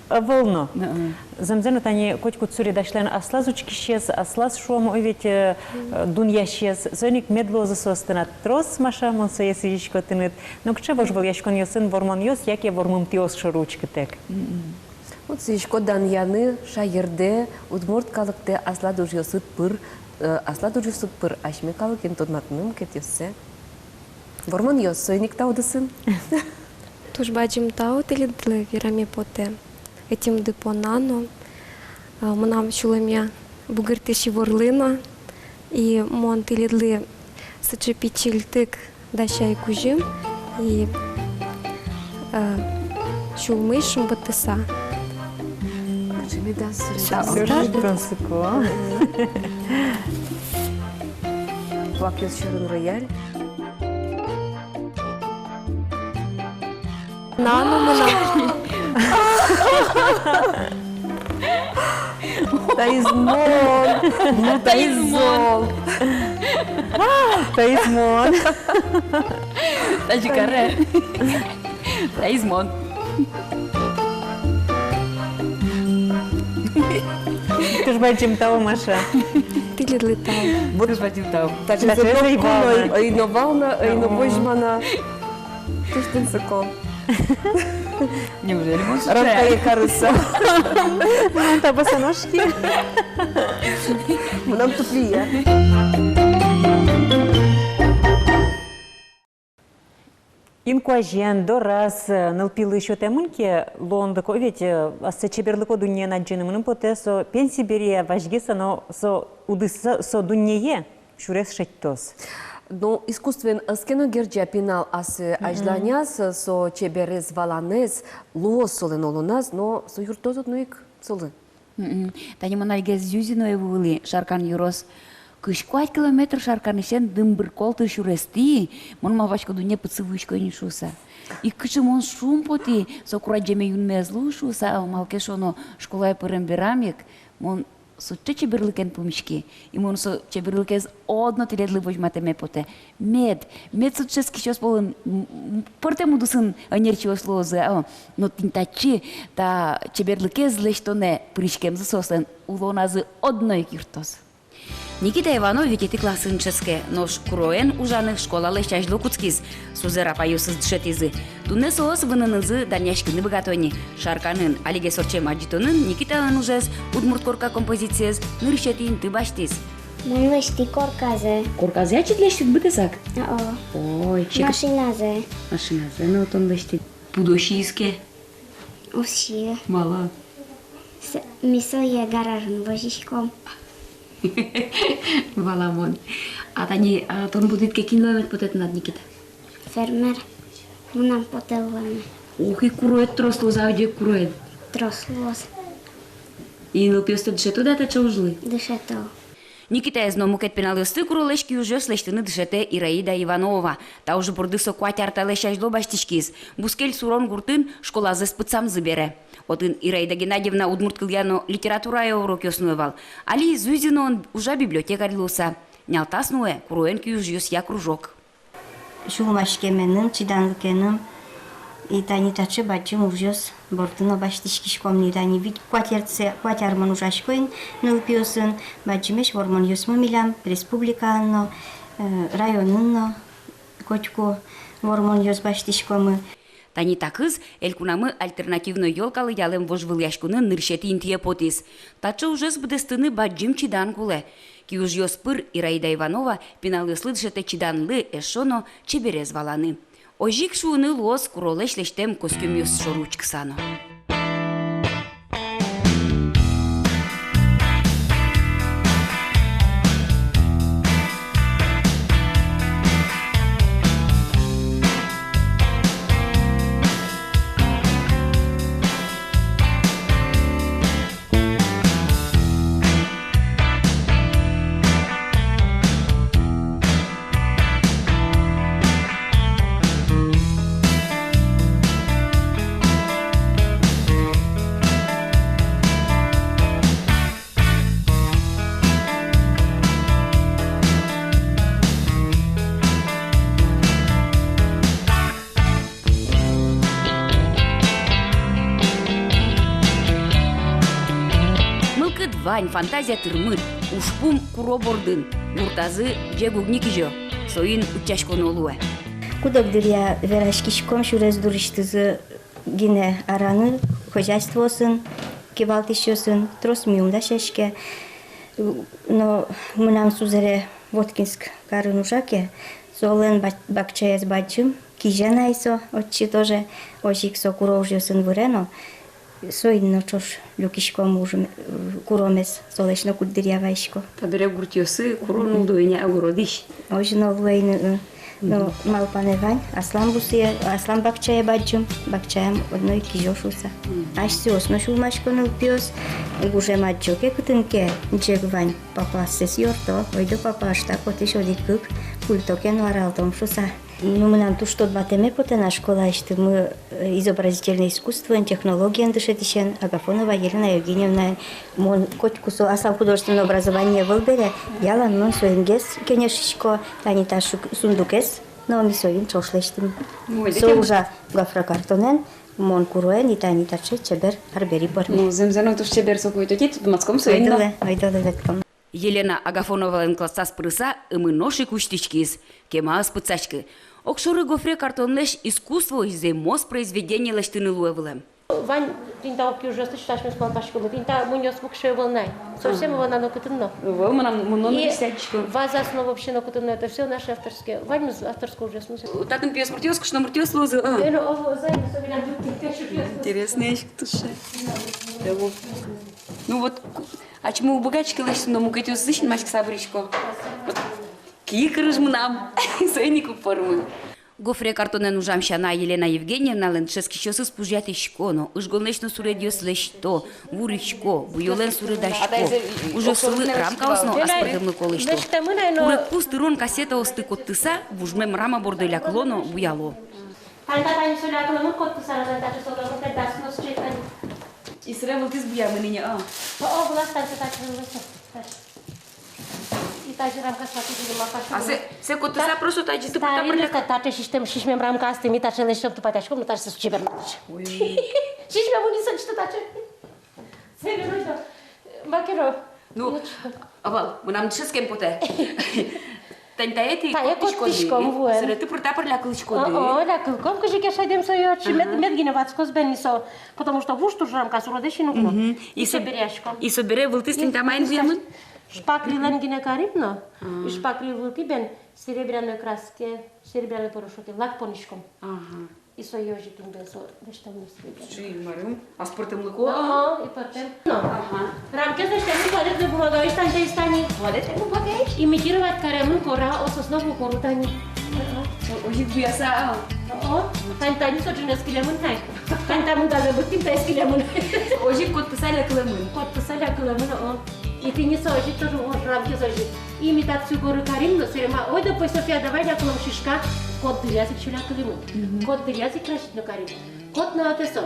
ӧвӧл но. Мгм. Зэмзэ но, тани котькуд суредасьлэн аслаз учкисез, аслаз, шуом, ой, ведь, э, э, дунъясез. Соин ик мед луозы соос тынад трос, Маша, мон сое сӥзисько тыныд. Но кыӵе вожвылъяськонъёсын вормонъёс яке вормымтэос шоры учкытэк? Мгм. Вот сӥзисько данъяны шаердэ, удмурт калыктэ аслад ужъёсыд пыр, э, аслад ужъёсыд пыр асьме калыкен тодматыны мукетъёссэ. Вормонъёс, соин ик та удысын. Туж бадӟым тау тӥледлы вераме потэ. Ӧтемды понна но, а, мынам сюлэмъя Бугыртӥсь иворлы но, и мон тӥледлы сыӵе пичильтык дасяй кузьым, и, э, сюлмысь шумпоттыса. Кыӵе медаз сюрес. Сюрес. Тунсыко. Куакъёс сьӧрын рояль. Нано мынам. Таиз мон. Ну, таиз мон. Таиз мон. Тазьы каре. Таиз мон. Туж бадӟым тау, Маша. Тӥледлы тау. Туж бадӟым тау. Таӵе зэм ӧй вал но, ӧй но вал на, ӧй но возьма на. Туж тунсыко. Неужели мон сыӵе? Рамкае карыса. Мынам та босоножки. Мынам туфлия. Инкуазен, дораз, э, нылпилы сётэмын ке, луонлыко ведь, э, ассэ чеберлыко дуннеен адӟыны. Мыным потэ, со пенси бере вазьгес но со удыса, со дуннее сюрес шедьтоз. Но искусствоен ӧз ке но герӟа пинал ассэ азьланяз, со чеберез-валанэз, луоз солэн улоназ, но со юрттоз одно ик солы. Мгм. Тани мон али гес Зюзиное вуылӥ, Шаркан ёрос. Кызь куать километр Шарканысен Дымбыр-Колты сюрестӥ, мон малпасько, дунне пыдсы вуисько ини шуыса. И кызьы мон шумпотӥ со курадӟеме юнме ӧз луы шуыса, а малы ке шуоно, школае пырем берам ик мон сыӵе чеберлыкен пумиськи, и мон со чеберлыкез одно тӥледлы возьматэме потэ. Мед, мед сыӵе эскисьёс пӧлын, м, м, пӧртэм удысын ӧнерчиос луозы, а, но тӥни татчы та чеберлыкез лэсьтонэ пыриськемзы соослэн улоназы одно ик юрттоз. Никита Иванов витетӥ классын дышетске, нош куроен ужаны школалэсь азьло кутскиз, сузэр-апайёсыз дышетӥзы. Туннэ соос вынынызы данъяськыны быгато ни. Шарканын, али гес ортчем адӟытонын Никиталэн ужез, удмурт корка композициез, нырысетӥ инты басьтӥз. Мон лэсьтӥ корказэ. Корказэ ачид лэсьтӥд быдэсак? О-о. Ой, секыт. Машиназэ. Машиназэ но тон лэсьтӥд. Пудо сииз ке? Уз сие. Малы? С-, ми сое гаражын возиськом. Валамон. А тани, а, тон будӥд ке, кинлэн потэ тынад, Никита? Фермер. Мынам потэ луэме. Ох, и куроед трос луоз, а, одӥг куроед. Трос луоз. И нылпиосты дышетод-а таӵе ужлы? Дышето. Никитаез но мукет пиналъёсты куролэсь киужъёс лэсьтыны дышетэ Ираида Иванова. Та уж борды со куать ар талэсь азьло басьтӥськиз. Бускель Сурон гуртын школазэс пытсамзы бере. Отын Ираида Геннадьевна удмурт кылъя но литературая урокъёс нуэ вал. Али Зюзиноын ужа библиотекарь луыса. Нялтас нуэ куроен киужъёсъя кружок. Сюлмаськеменым, чиданлыкеным, и тани таӵе бадӟым ужъёс борды но басьтӥськиськом ни. Тани вить, куать ар, куать ар мон ужасько ини нылпиосын, бадӟымесь вормонъёсмы милям республикаын но, э, районын но котьку вормонъёс басьтӥськомы. Тани та кыз элькунамы альтернативной ёлкалы ялэм вожвылъяськонын нырысетӥ интые потӥз. Таӵе ужез быдэстыны бадӟым чидан кулэ. Киужъёс пыр Ираида Иванова пиналъёслы дышетэ чиданлы, эшшо но чеберез валаны. Озьы ик шуыны луоз куролэсь лэсьтэм костюмъёс шоры учкыса но. Мылкыд вань, фантазия тырмыт, ужпум куро бордын, гуртазы ӟег уг ни кизё, соин утчаськоно луэ. Куд-ог дыръя вераськиськом сюрес дурысьтызы гинэ араны, хозяйствоосын кивалтӥсьёсын, трос миум дасяське. Но мынам сузэре Воткинск карын ужа ке, солэн ба-, бакчаез бадӟым, кизё на ай со, отчы тоже, озьы ик со куро ужъёсын выре но, Соин но ӵош люкиськом ужме, э, куромес, солэсь но куддыръя вайисько. Табере гуртъёсы куро нулло ини, огородысь. Озьы но луэ ини, э, но малпанэ вань, аслам бусые, аслам бакчае бадӟым, бакчаям одно ик кизё шуыса. Асьсэос но сюлмасько нылпиос, гужем адӟо ке кытын ке, ӟег вань, папа ассэс ёрто, ойдо, папа, ышта, котысь одӥг-кык культо ке но, аралтом шуыса. Ну, мынам туж тодматэме потэ на школаысьтымы, э, изобразительной искусствоен, технологиен дышетӥсен Агафонова Елена Евгеньевнаен. Мон котьку со аслам художественное образование ӧвӧл бере, ялан мон соингес кенешисько, тани та шук-, сундукез но ми соин ӵош лэсьтӥм. Со ужа гофрокартонэн, мон куроен, и тани таӵе чебер арбери пӧрме. Ну, зэмзэ но туж чебер со пуйто, тӥ тодматском соин но. Ойдолэ, ойдолэ ветлом. Елена Агафоновалэн классаз пырыса ымы нош ик усьтӥськиз, кема ӧз пытсаськы. Огшоры гофрокартонлэсь искусствоысь зэмос произведение лэсьтыны луэ вылэм. Вань тӥни та укыр ужъёсты, асьмеос малпаськомы, тӥни та мунёос воксё ӧвӧл на ай. Совсем ӧвӧл на нокытын но. Ӧвӧл, мынам мунон. И вазаос но вообще нокытын но, это всё наши авторские. Ваньмыз авторской ужъёсмы. Татын пиосмуртъёс, кышномуртъёс луозы, а? Э, ну, о, о, займ, особенно. Интересно, ещё туж. Ну вот, ачмы уг быгатӥськы лэсьтыны, но мукетъёсыз синмаськыса быръисько. Вот. Киик ырыж мынам, соин ик уг пӧрмы. Гофрокартонэн ужам сяна, Елена Евгеньевналэн дышетскисьёсыз пужъятӥсько но, ыжгонлэсь но суредъёс лэсьто, вурисько, буёлэн суредасько. Ужъёссылы рамкаос но аспӧртэмлыко лэсьто. Курегпуз тырон кассетаосты коттыса, вужмем рама борды лякыло но буяло. Тани та, тани со лякылэмын коттыса, тани таӵе со лякылэмын, тани дас но сыӵе тани. И сыре вылтӥз буямын ини, а? О, о, вылаз тани таӵе вылтӥз. И тазьы рамкаос луо, кызьы ма пачкы. А сэ, сэ коттыса просто тазьы тыпыр-тапыр лякы-. Таӵе сисьтэм, сисьмем рамкаосты ми таӵе лэсьтом, тупатъяськом, но таӵе со чебер матысь. Ой. Сисьмем уни со чисто таӵе. Сэ веруй да. Макеро. Ну, ӧвӧл, мынам дышетскем потэ. Тани тае тӥ коттӥськоды, вуэн. Сыре тыпыр-тапыр лякылӥськоды. О, о, лякылӥськом, кызьы ке шедем сое, ӵемет, мед гинэ ватскоз бен ми со, потому что вуж туж рамкаос уродэсь ини ук но. Ага. И со-, и собере аськом. И собере вылтӥз тӥни та маин вуэмын? Шпаклилэн гинэ карим но, и шпаклил вылтӥ бен серебряной краске, серебряной порошокъя лак понӥськом. Ага. И со ёжик инде со вешталмес. Сыӵе марым, аспӧртэмлыко. Ага, и пӧртэм. Но. Ага. Рамкаез лэсьтэмын туалетной бумагаысь, тани, тани, тани. Туалетной бумагаысь? Имитировать каремын кора, о, сосновую кору тани. О, озьы ик буяса. О, тани, тани со ӝыныз кылемын тани. Тани та мында зэ быдтӥм, таиз кылемын. Озьы ик коттыса лякылэмын. Коттыса лякылэмын, о. И тӥни со озьы ик тоже, о, рамкаез озьы ик. Имитацию коры карим но, сыре ма, ойдо пӧй, Софья, давай лякылом шишка, кот дыръяз ик сюлмаськылӥмы. Мгм. Кот дыръяз ик красить но карим. Кот но ӧте со.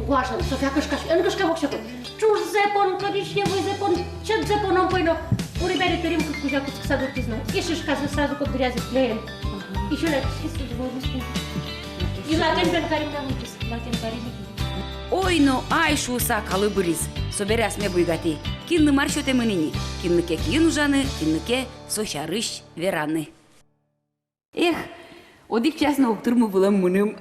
Гуажен, Софья, кышкась, эн кышка воксё кот. Ӵужзэ пон, коричневойзэ пон, чебзэ пон, ом пой но. Ури-бери тырим, куд-, кузя кутскыса дуртӥз но. И шишказэ сразу кот дыръяз ик лэен. Ага. И сюлмаськиз, и лакен бен карим но вуттӥз, лакен карим но. Ой но ай шуыса калы быриз, собере асме буйгатӥ. Кинлы мар сётэмын ини, кинлы ке киын ужаны, кинлы ке со сярысь вераны. Эх, одӥг час но уг тырмы вылэм мыным.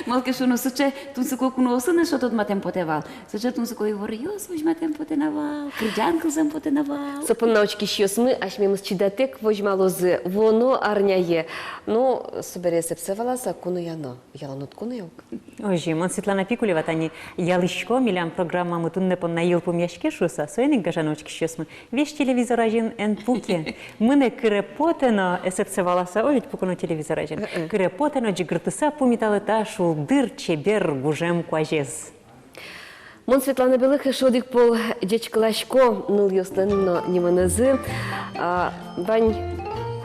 Малы ке шуоно, сыӵе тунсыко куноосын эшшо тодматэм потэ вал. Сыӵе тунсыко иворъёс возьматэм потэ на вал, кырӟан кылзэм потэ на вал. Со понна учкисьёсмы асьмемыз чидатэк возьмалозы вуоно арняе. Но собере эсэпсэ валаса, кунояно. Ялан уд куное ук. Озьы, мон Светлана Пикулева, тани ялӥсько, милям программамы туннэ понна йылпумъяське шуыса, соин ик, гажано учкисьёсмы, весь телевизор азьын эн пуке. Мынэ кыре потэ но, эсэпсэ валаса, о, ведь пуко но телевизор азьын. Э-э. Кыре потэ но ӟыгыртыса пумиталэ та шулдыр, чебер, гужем куазез. Мон, Светлана Белых, эшшо одӥг пол ӟечкыласько нылъёслэн но нимынызы, а, вань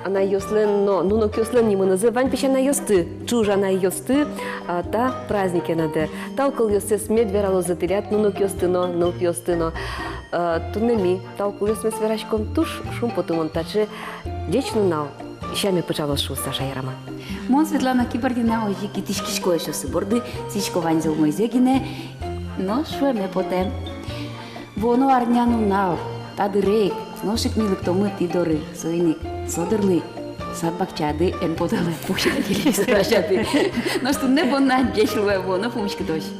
анайёслэн но нунокъёслэн нимынызы, вань песянайёсты, ӵуж анайёсты, а, та праздникенады. Тау кылъёссэс мед вералозы тӥляд нунокъёсты но, нылпиосты но. А, туннэ ми тау кылъёсмес вераськом туж шумпотымон, таӵе ӟеч нунал сяме пыӵалоз шуыса шаерамы. Мон, Светлана Кибардина, озьы ик итӥськисько эшъёсы борды, сӥзисько ваньзэ умойзэ гинэ, но шуэме потэ. Вуоно арня нунал, та дыре ик, нош ик ми лыктомы тӥ доры, соин ик со дырлы сад-бакчаады эн поталэ, пуксёды телевизор азяды. Нош туннэ понна ӟеч луэ, вуоно пумиськытозь.